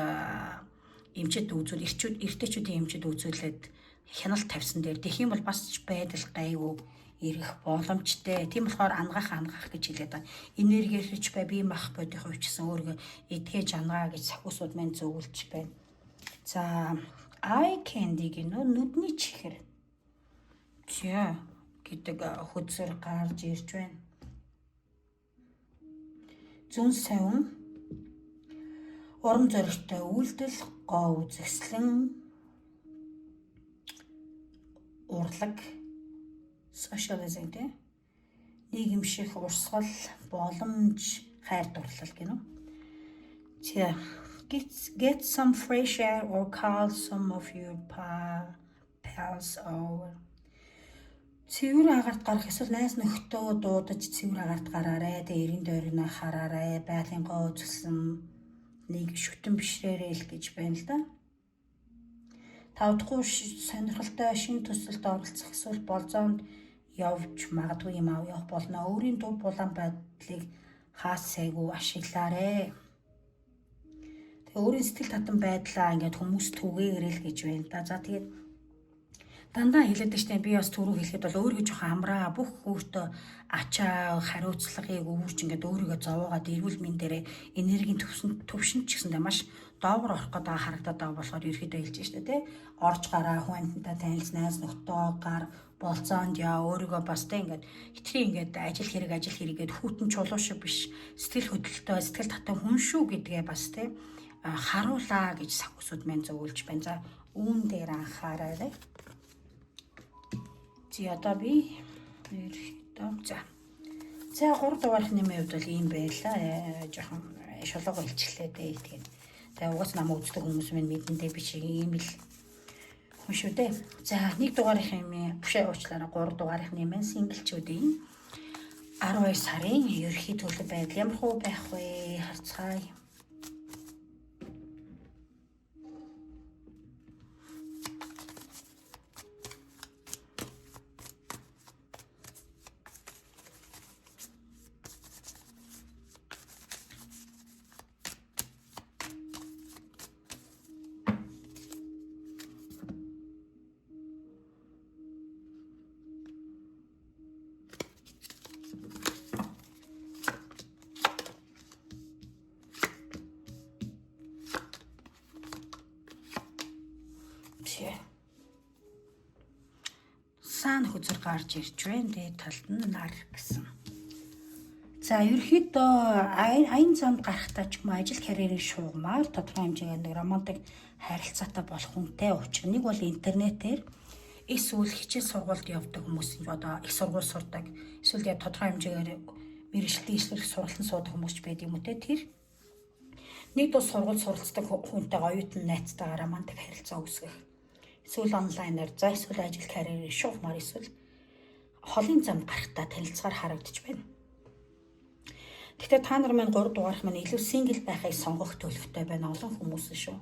Speaker 1: эмчэд үзүүл, эрчүүд, эртэчүүдийн эмчэд үзүүлээд хяналт тавьсан дээр тэгэх юм бол бас ч байдал гайгүй эргэх боломжтой. Тийм болохоор ангаах ангаах гэж хэлээд байгаа. Энергиэрч бай, бие мах бодийн хувьд ч гэсэн өөрийгөө эдгэж ангаа гэж сахиусууд маань зөвлөж байна. За, eye candy гинөө, нүдний чихэр. За гэдэг хөзөр гарч ирж байна. Зөн совин, урам зоригтой үйлдэл, гоо үзэсгэлэн, урлаг, socializing, тий, нийгэмших урсгал, боломж, хайр дурлал гинэ. За, get some fresh air or call some of your pals over. Цэвэр агаарт гарах эсвэл найз нөхдөө дуудаж цэвэр агаарт гараарай. Тэгээ эрен дойрноо хараарай. Байгалийн гоо үзэсгэлэн, нэг шүтэн бишрээрэй л гэж байна л да. Тавдахгүй сонирхолтой шинэ төсөлд оролцох эсвэл болзоонд явж магадгүй юм ав явах болно. Өөрийн дур булаан байдлыг хаас сайгүй ашиглаарэ. Тэгээ өөрийн сэтгэл татан байдлаа ингээд хүмүүс түгээгэрэл гэж байна да. За, тэгээд дандаа хэлээд штэ, би бас түрүү хэлэхэд бол өөрийгөө жоохон амраа, бүх өөртөө ачаа хариуцлагыг үүрч, ингээд өөрийгөө зовоогоод эрүүл мэндээрээ энергийн төвшин төвшин ч гэсэндээ маш доогор орох гэдэг харагдаад байгаа болохоор ерөөхдөө хэлж штэ, тий, орж гараа, хүн амьтантай танилц, найз нөхдөө гар, болзоонд яа, өөрийгөө бас, тий, ингээд хитрий ингээд ажил хэрэг, ажил хэрэг гээд хүйтэн чулуу шиг биш, сэтгэл хөдлөлтөө, сэтгэл татан хүн шүү гэдгээ бас, тий, харуулаа гэж сахиусууд маань зөвлөж байна. За, үүн дээр анхаараарай. Чи одоо би ерөөхдөө за 3 дугаарх нэмийн хувьд бол ийм байлаа. Жохон шулууг илчлээ дээ. Тэгээд тэгээ угаас намайг үздэг хүмүүс минь мэдэндээ би чи ийм л хүн шүү дээ. За, 1 дугаарынхын юм бушаа уучлаарай, 3 дугаарынх нэмэн single чүүдийн 12 сарын ерөнхий төлөв байдал ямар хуу байх вэ? Харцгаая. Тий. Сан хөзөр гарч ирж байна. Дээд талд нь нар гэсэн. За ерөөхдөө аян замд гарахдаа ч юм уу ажил карьерийн шугамар тодорхой хэмжээгээр нэг романтик харилцаатай болох хүнтэй учир. Нэг бол интернетээр, эсвэл хичээл сургуульд явдаг хүмүүс, одоо их сургууль сурдаг, эсвэл яг тодорхой хэмжээгээр мэргэжилтийн ишлэх сургалтанд суудаг хүмүүс ч байдаг юм уу те. Тэр нэг дус сургууль суралцдаг хүнтэйгээ оюутан найзтайгаа романтик харилцаа үүсгэх. Эсвэл онлайнаар, за эсвэл ажил карьерийн шугамар, эсвэл холын замд гарахдаа танилцахаар харагдаж байна. Гэхдээ та нар маань 3 дугаарх маань илүү single байхыг сонгох төлөвтэй байна. Олон хүмүүс шүү.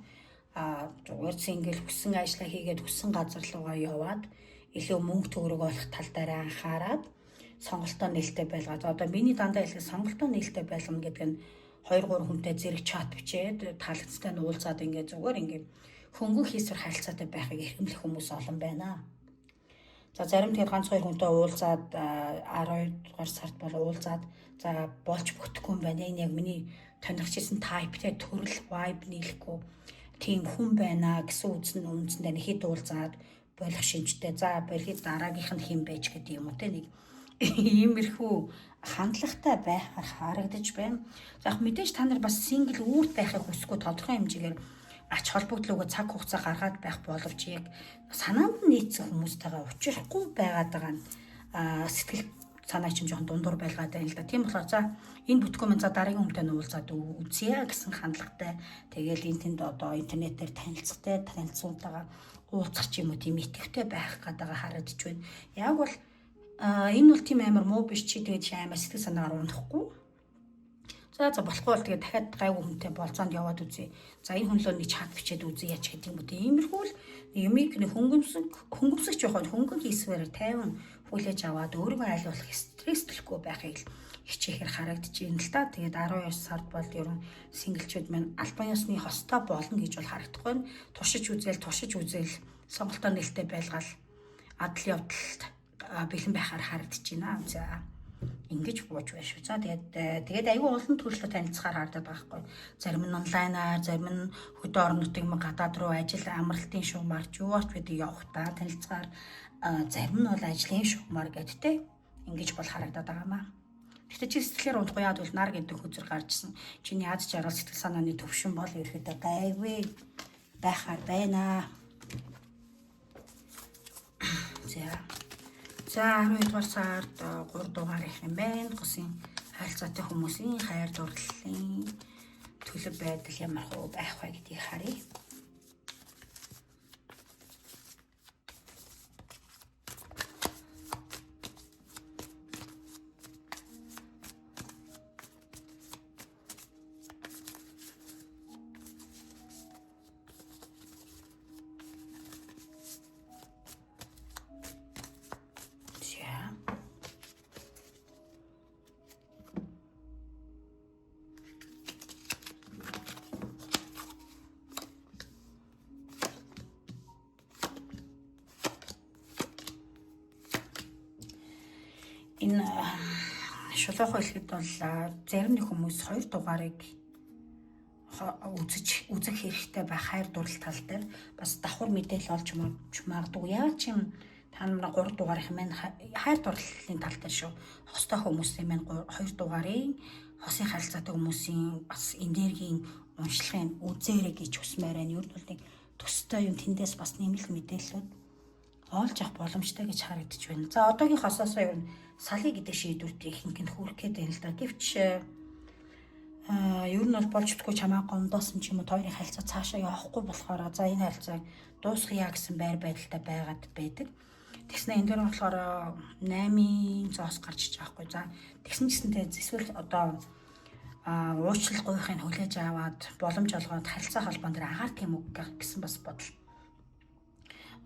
Speaker 1: А зүгээр single, хүссэн ажлаа хийгээд, хүссэн газар руугаа яваад, илүү мөнгө төгрөг олох тал дээр анхаарад сонголтоо нээлттэй байлгаа. Одоо миний дандаа хэлэх сонголтоо нээлттэй байлгана гэдэг нь 2 3 хүнтэй зэрэг чат бичээд, таалагдсантай нь уулзаад, ингээд зүгээр ингээд хөнгөн хийсвэр харилцаатай байхыг эрхэмлэх хүмүүс олон байна. За зарим тэгээд ганц хоёр хүнтэй уулзаад, 12 дугаар сард бол уулзаад, за болж бүтэхгүй юм байна. Энэ яг миний тоногч исэн type тэй, төрөл vibe нийлэхгүй тийм хүн байна гэсэн үндсэн үндсэндээ нэг хэд уулзаад болох шинжтэй. За болохыг дараагийнх нь хэн байж гэдэг юм уу те, нэг иймэрхүү хандлагатай байхаар харагдаж байна. За яг мэдээж та нар бас single үүрт байхыг хүсэхгүй, тодорхой хэмжээгээр ач холбогдлоогүй цаг хугацаа гаргаад байх боловч яг санаанд нь нийцсэн хүмүүстэйгээ учрахгүй байгаад байгаа нь сэтгэл санаа чинь жоохон дундуур байлгаад байна л да. Тийм болохоор за энэ бүтэхгүй мэн, за дараагийн хүнтэй нь уулзаад үзье гэсэн хандлагатай. Тэгээл энэ тэнд одоо интернетээр танилцахтай, танилцуултайгаа уулзах ч юм уу, тийм идэвхтэй байх гэдэг харагдаж байна. Яг бол энэ бол тийм амар муу биш, чи тэгээд амар сэтгэл санаагаар унахгүй. За болохгүй бол тэгээд дахиад гайгүй хүнтэй болзоонд яваад үзье. За энэ хүн лөө нэг чат бичээд үзье яч гэдэг юм уу. Иймэрхүү л юмыг нэг хөнгөмсөг хөнгөмсөж явах хөнгөн хийсвээр тайван хүлээж аваад өөрийгөө аль болох стресслэхгүй байхыг л хичээхээр харагдаж байна л та. Тэгээд 12 сард бол ер нь single чүүд маань албан ёсны хостой болно гэж бол харагдахгүй байна. Туршиж үзэл, туршиж үзэл, сонголтоо нээлттэй байлгаал адал явдалд бэлэн байхаар харагдаж байна. За ингэж бууж байна шүү. За тэгээд айгүй олон төрлөө танилцахаар харагдаад байгаа байхгүй. Зарим нь онлайнаар, зарим нь хөдөө орон нутгийн гадаад руу ажил амралтын шугамар ч юу ч байдаг явахдаа танилцахаар, зарим нь бол ажлын шугамар гэдэг те. Ингэж бол харагдаад байгаа маа. Гэхдээ чи сэтгэлээр унахгүй, яад бол нар гэдэг хөзөр гарчсан. Чиний аз жаргал, сэтгэл санааны төвшин бол ерөөхдөө гайгүй байхаар байна. За. За 12 дугаар сард 3 дугаар их юм байна. Госын харилцаатай хүмүүсийн хайр дурлалын төлөв байдал ямар хуу байх вэ гэдгийг харъя. За. Энэ шулуух хэлэхэд бол зарим нэг хүмүүс хоёр дугаарыг үзэж үзэх хэрэгтэй байх, хайр дурлал тал дээр бас давхар мэдээлэл олж магадгүй. Яг ч юм та нар 3 дугаарынх маань хайр дурлалын тал дээр шүү. Хостой хүмүүсийн маань 2 дугаарын хосын харилцаатай хүмүүсийн бас энергийн уншлагын үзээрэй гэж хүсмээр байна. Ер нь бол нэг төстэй юм тэндээс бас нэмэлт мэдээлэлүүд олж авах боломжтой гэж харагдаж байна. За одоогийн хосоосоо ер нь салъя гэдэг шийдвэрт ихэнх нь хүрэх гээд байна л да. Гэвч ер нь бол болж чадахгүй, чамаа гомдоосон ч юм уу, хоёрын харилцаа цаашаа явахгүй болохоор за энэ харилцааг дуусгая гэсэн байр байдалтай байгаад байдаг. Тэгснэ энэ дээр болохоор 8-ын зоос гарч иж байгаа хгүй. За тэгсэн ч гэсэнтэй эсвэл одоо уучлал гуйхыг хүлээж аваад, боломж олгоод харилцаа холбоон дээр анхаарах юм уу гэсэн бас бодол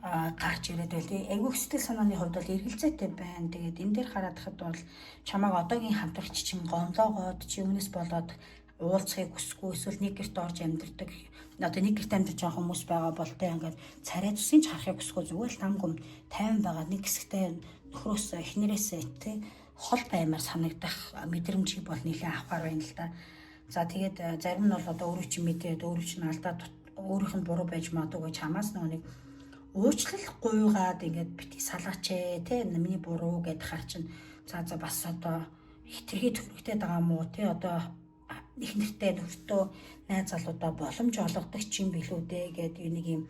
Speaker 1: гарч ирээд байл. Тэгээ айгүй сэтгэл санааны хувьд бол эргэлзээтэй байна. Тэгээд энэ дээр хараад хахад бол чамааг одоогийн хамтрагч чинь гомлоогоод, чи үүнээс болоод уулзахыг хүсэхгүй, эсвэл нэг гэрт орж амьдардаг, одоо нэг гэрт амьдарч байгаа хүмүүс байгаа бол тэ ингээд царай зүсийн ч харахыг хүсэхгүй, зүгээр л нам гүм тайван байгаа, нэг хэсэгтээ нөхрөөс эхнэрээсээ тэ хол баймар санагдах мэдрэмжийг бол нэлээд авахар байна л да. За тэгээд зарим нь бол одоо өөрөө чинь мэдээд, өөрөө чинь алдаа, өөрийнх нь буруу байж магадгүй, чамаас нөгөө нэг Уучлал гуйгаад ингээд бити салаач ээ те, миний буруу гэд хар чинь за за бас одоо хитрхи төхрөгтэй байгаа мó те, одоо их нэртэй нөхөртөө найз залуудаа боломж олгодог ч юм билүү дээ гэдэг нэг юм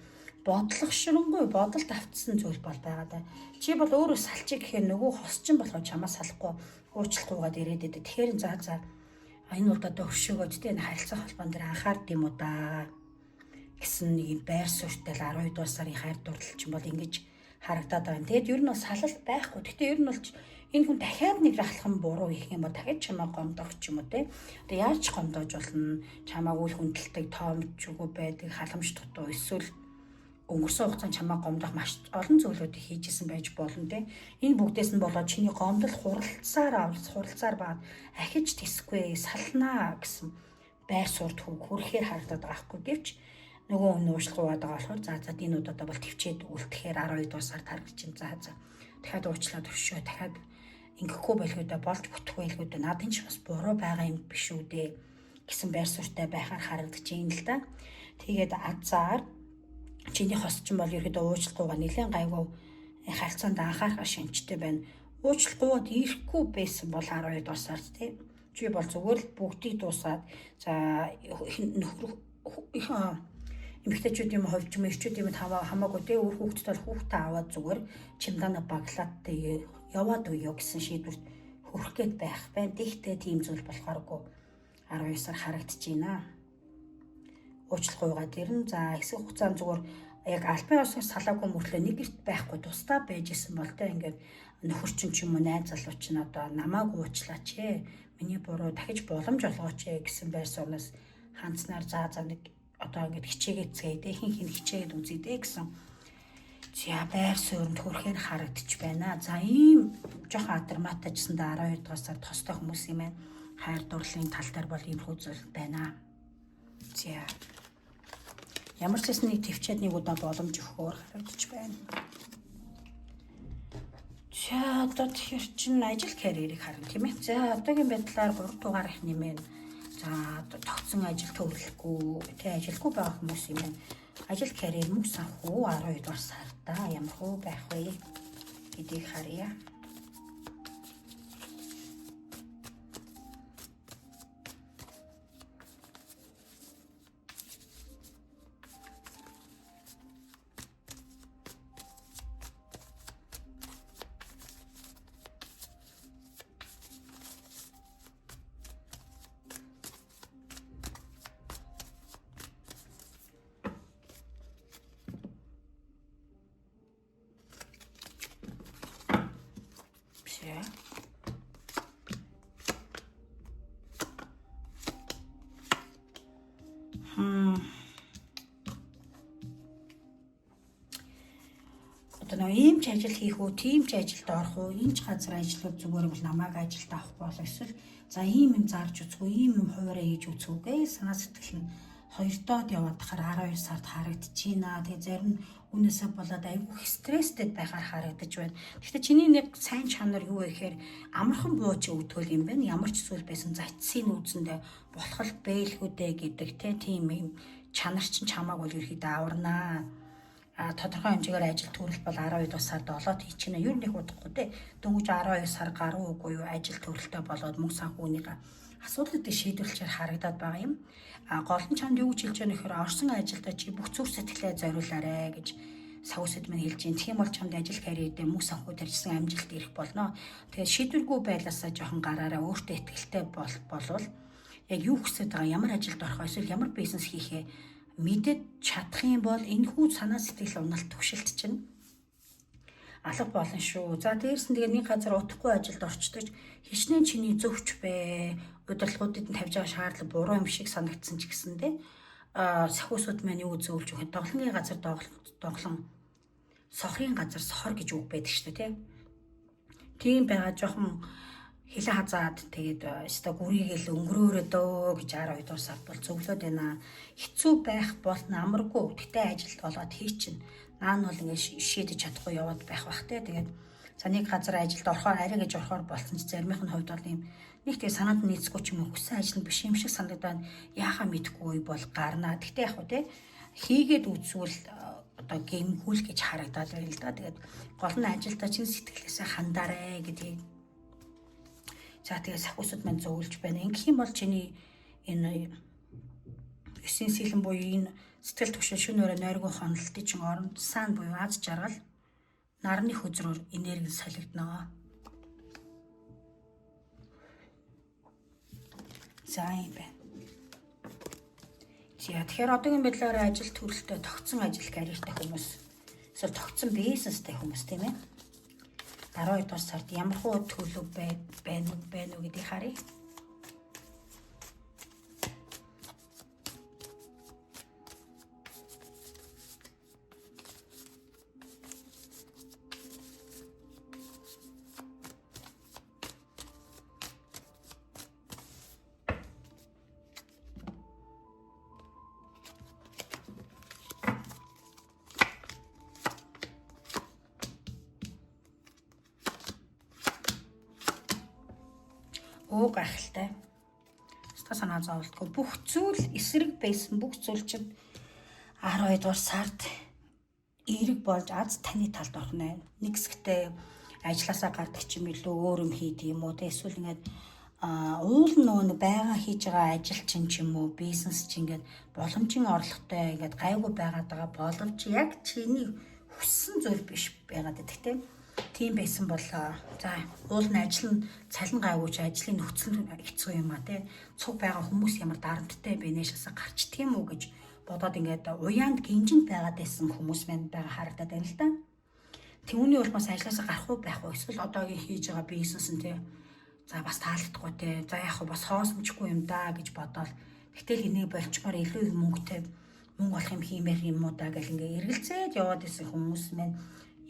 Speaker 1: бодлох ширэнгүй бодолд автсан зүйл бол байгаа даа. Чи бол өөрөө салчих гэхээр нөгөө хос чинь болохоор чамаа салахгүй уучлахгүйгээд ирээд байдаг. Тэгэхээр за за энэ бол одоо өшөөгөөд те, энэ харилцаа холбоон дээр анхаард юм уу да гэсэн нэг юм байр суурьтай л 12 дугаар сарын хайр дурлал чинь бол ингэж харагдаад байгаа юм. Тэгэд ер нь бол салалт байхгүй. Гэхдээ ер нь бол энэ хүн дахиад нэг рахлах буруу хийх юм бол дахиад чамаа гомдох ч юм уу те. Одоо яаж гомдоож болно? Чамааг үл хүндэлдэг, тоомчгүй байдаг, халамж дутуу эсвэл өнгөрсөн хугацаанд чамаа гомдох маш олон зүйлүүдийг хийжсэн байж болно те. Энэ бүгдээс нь болоод чиний гомдол хуралцаар авалц хуралцаар баад ахиж тэсгүй салнаа гэсэн байр суурь хүрэхээр харагдаад байгаа хгүй. Гэвч нөгөө хүн уучлах байгаа болохоор за за энэ удаа бол төвчээд үлдэхээр 12 дугаар сард харагдаж чинь за за дахиад уучлаад өшөө, дахиад ингэхгүй байлгүй дээ, болж бүтэх байлгүй дээ, надын ч бас буруу байгаа юм биш үү дээ гэсэн байр суурьтай байхаар харагдаж байна л да. Тэгээд азаар чиний хос чинь бол ерөөдөө уучлахгүйгаа нэлээд гайгүй харилцаанд анхаарах шинжтэй байна. Уучлахгүйгээд ирэхгүй байсан бол 12 дугаар сард тий. Чи бол зүгээр л бүгдийг дуусаад за нөхөр их эмэгтэйчүүд юм хувьд юм эрчүүд юм хамаагүй тий, үр хүүхдтэй бол хүүхдээ аваад зүгээр чемдана баглаад тий яваад үё гэсэн шийдвэрт хүрэх гээд байх байна. Тэгтээ тийм зүйл болохооргүй 12 сар харагдаж байна. Уучлахгүйгээд ирнэ. За хэсэг хугацаанд зүгээр яг албан ёсоор салаагүй мөртлөө нэг гэрт байхгүй тусдаа байж исэн бол тэ ингээд нөхөр чинь ч юм уу найз залуу чинь одоо намайг уучлаач ээ. Миний буруу, дахиж боломж олгооч ээ гэсэн байр сууриас хандсанаар за за нэг одоо ингээд хичээгээцгээе дээ, хин хин хичээгээд үзье дээ гэсэн за байр суурьнд хүрэхээр харагдчих байна. За ийм жоохон адармаатай ч гэсэн 12 дугаар сар тостой хүмүүс юм байна. Хайр дурлалын тал дээр бол иймэрхүү зүйл байна. За ямар ч байсан нэг төвчээд нэг удаа боломж өгөхөөр харагдчих байна. За одоо тэгэхээр чинь ажил карьерийг харна тийм ээ. За одоогийн байдлаар 3 дугаар их нэмэн. За тогтсон ажил төвлөхгүй тий, ажилгүй байгаа хүмүүс юм байна. Ажил карьер мөнгө санхүү 12 дугаар сарда ямар хөө байх вэ гэдгийг харъя. За. Одоо нөө ийм ч ажил хийх үү, тийм ч ажилд орох уу, энэ ч газар ажиллах зүгээр бол намайг ажилд авах бол эсвэл за ийм юм зарж үзэх үү, ийм юм хуваараа хийж үзэх үү гэж санаа сэтгэл нь хоёр доод яваад тахаар 12 сард харагдчихэна. Тэгээ зарим нь үнээсээ болоод айгүй их стресстэй байхаар харагдаж байна. Гэхдээ чиний нэг сайн чанар юу вэ гэхээр амархан бууж өгдгөл юм байна. Ямар ч зүйл байсан зацсын үзэндээ болох л бэлгүү дээ гэдэг тийм юм чанар чинь чамааг бол ерөөхдөө аварнаа. А тодорхой хэмжээгээр ажил төрөл бол 12 дугаар сард олоод хийчихнэ. Ер нь их удахгүй те. Дөнгөж 12 сар гаруй үгүй юу ажил төрөлтэй болоод мөнгө санхүүнийгаа асуудлуудыг шийдвэрлэхээр харагдаад байгаа юм. А гол нь чамд юу гэж хэлж байгаа нөхөр орсон ажилдаа чи бүх зүрх сэтгэлээ зориулаарэ гэж савсад минь хэлж байна. Тэгэх юм бол чамд ажил карьердээ мөнгө санхүү тарьжсан амжилт ирэх болно. Тэгээд шийдвэргүй байлаасаа жоохон гараараа, өөртөө ихтэй болвол яг юу хүсэж байгаа, ямар ажилд орох эсвэл ямар бизнес хийхээ мэдээд чадах юм бол энэхүү санаа сэтгэл уналт төвшөлт чинь алга болно шүү. За дээрс нь тэгээ нэг газар утахгүй ажилд орчдөг хичнээн чиний зөвч бэ. Удирдлагуудад нь тавьж байгаа шаардлага буруу юм шиг санагдсан ч гэсэндээ сахиусууд маань юу зөвлөж өгөх, доглонгийн газар доглон, сохрын газар сохор гэж үг байдаг шүү дээ, тийм байгаа. Жоохон хилэн хазаад тэгээд өстой гүрийгээл өнгөрөөрэй дөө гэж 12 дугаар сард бол зөвлөөд байна. Хэцүү байх бол амаргүй. Гэтэ ажилд болоод хийчин. Наа нь бол ингээд шийдэж чадахгүй яваад байх бах те. Тэгээд за нэг газар ажилд орохоор арай гэж орохоор болсон ч заримынх нь хувьд бол ийм нэг тэгээ санаанд нийцэхгүй ч юм уу, хүссэн ажил нь биш юм шиг санагдаад яхаа мэдэхгүй бол гарнаа. Гэтэ яг хуу те хийгээд үзвэл одоо гэмгүүл гэж харагдаад байна л да. Тэгээд гол нь ажилдаа чин сэтгэлээсээ хандаарэ гэдгийг за тэгээд сахиусад маань зөвлөж байна. Ингэх юм бол чиний энэ 9 сэлэн буюу энэ сэтгэл түвшин шөнө өрөө нойргүй хонолтын чин оронд сан буюу аз жаргал нарны хөзрөөр энерги солигдоно. За юм байна. За тэгэхээр одоогийн байдлаар ажил төрөлтөө тогтсон ажил карьертай хүмүүс эсвэл тогтсон бизнестэй хүмүүс тийм ээ. 12 дугаар сард ямар хуу төлөв байна уу гэдгийг харъя. Өө гайхалтай. Өстой санаа зовлтгүй. Бүх зүйл эсрэг байсан бүх зүйл чинь 12 дугаар сард эерэг болж аз таны талд орох нэ. Нэг хэсэгтээ ажилласаа гардаг ч юм илүү өөр юм хийдэг юм уу те эсвэл ингээд уул нөгөө байгаа хийж байгаа ажил чинь ч юм уу бизнес чинь ингээд боломжийн орлоготой ингээд гайгүй байгаад байгаа боловч яг чиний хүссэн зүйл биш байгаад байдаг те. Тийм байсан бол за уул нь ажил нь цалин гайгүй ч ажлын нөхцөл нь хэцүү юм а те. Цуг байгаа хүмүүс ямар дарамттай бэ нэшээсээ гарчдаг юм уу гэж бодоод ингээд уяанд гинжинд байгаад байсан хүмүүс маань байгаа харагдаад байна л да. Түүний улмаас ажилласаа гарах уу байх уу эсвэл одоогийн хийж байгаа бизнес нь те за бас таалагдахгүй те за яг хөө бас хоосомжгүй юм да гэж бодоол тэгтэл энийг болчмоор илүү их мөнгөтэй мөнгө олох юм хиймээр юм уу да гэл ингээ эргэлзээд яваад исэн хүмүүс маань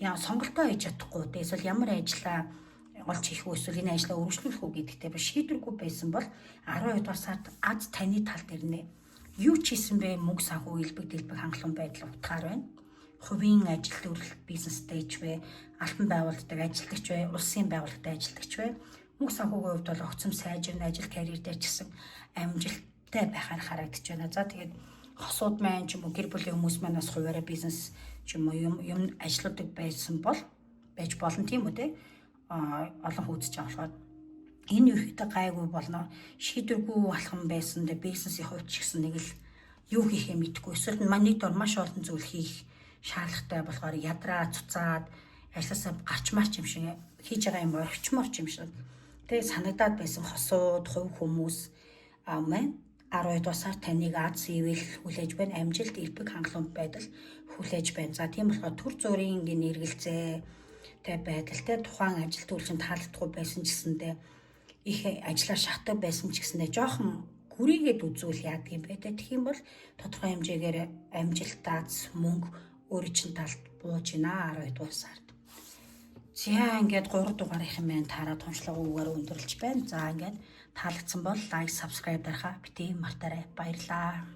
Speaker 1: яа сонголтоо хийж чадахгүй те эсвэл ямар ажиллаа олж хийх үү эсвэл энэ ажлаа өргөжлүүлэх үү гэдэгтээ бас шийдвэргүй байсан бол 12 дугаар сард аз таны талд ирнэ. Юу ч хийсэн бэ мөнгө санхүү элбэг дэлбэг хангалуун байдал утгаар байна. Хувийн ажил төрөл бизнестэй ч вэ, албан байгууллагатай ажилтагч вэ, улсын байгууллагатай ажилтагч вэ. Мөнгө санхүүгийн хувьд бол огцом сайжирна, ажил карьер дээр ч гэсэн амжилттай байхаар харагдаж байна. За тэгээд хосууд маань ч юм уу гэр бүлийн хүмүүс маань бас хуваараа бизнес ч юм уу юм ажилладаг байсан бол байж болно тийм үү те. Олон хүйцэж байгаа болохоор энэ ерөөхдөө гайгүй болно. Шийдвэргүй алхам байсан дэ бизнесийн хувьд ч гэсэн нэг л юу хийхээ мэдэхгүй. Эсвэл манай дор маш олон зүйл хийх шаардлагатай болохоор ядраа цуцаад ажилласаа гарчмаар ч юм шиг хийж байгаа юм орчмоор ч юм шиг. Тэгээ санагдаад байсан хосууд, хувь хүмүүс маань 12 дугаар сар таныг аз ивэл хүлээж байна. Амжилт, элбэг хангалуун байдал хүлээж байна. За тийм болохоор төр зүрийн энэ эргэлзээ тэ байдалтай тухайн ажил төрлийн таалагдахгүй байсан ч гэсэндээ их ажиллаа шатаг байсан ч гэсэндээ жоохон гүрийгээд үзүүл яадаг юм бэ те. Тэгэх юм бол тодорхой хэмжээгээр амжилт, аз, мөнгө өөрийн чинь талд бууж байна 12 дугаар сард. За ингээд 3 дугаарынх юм байна таараа туншлага үгээр өндөрлж байна. За ингээд таалагдсан бол лайк, subscribe дарахаа битгий мартаарай. Баярлалаа.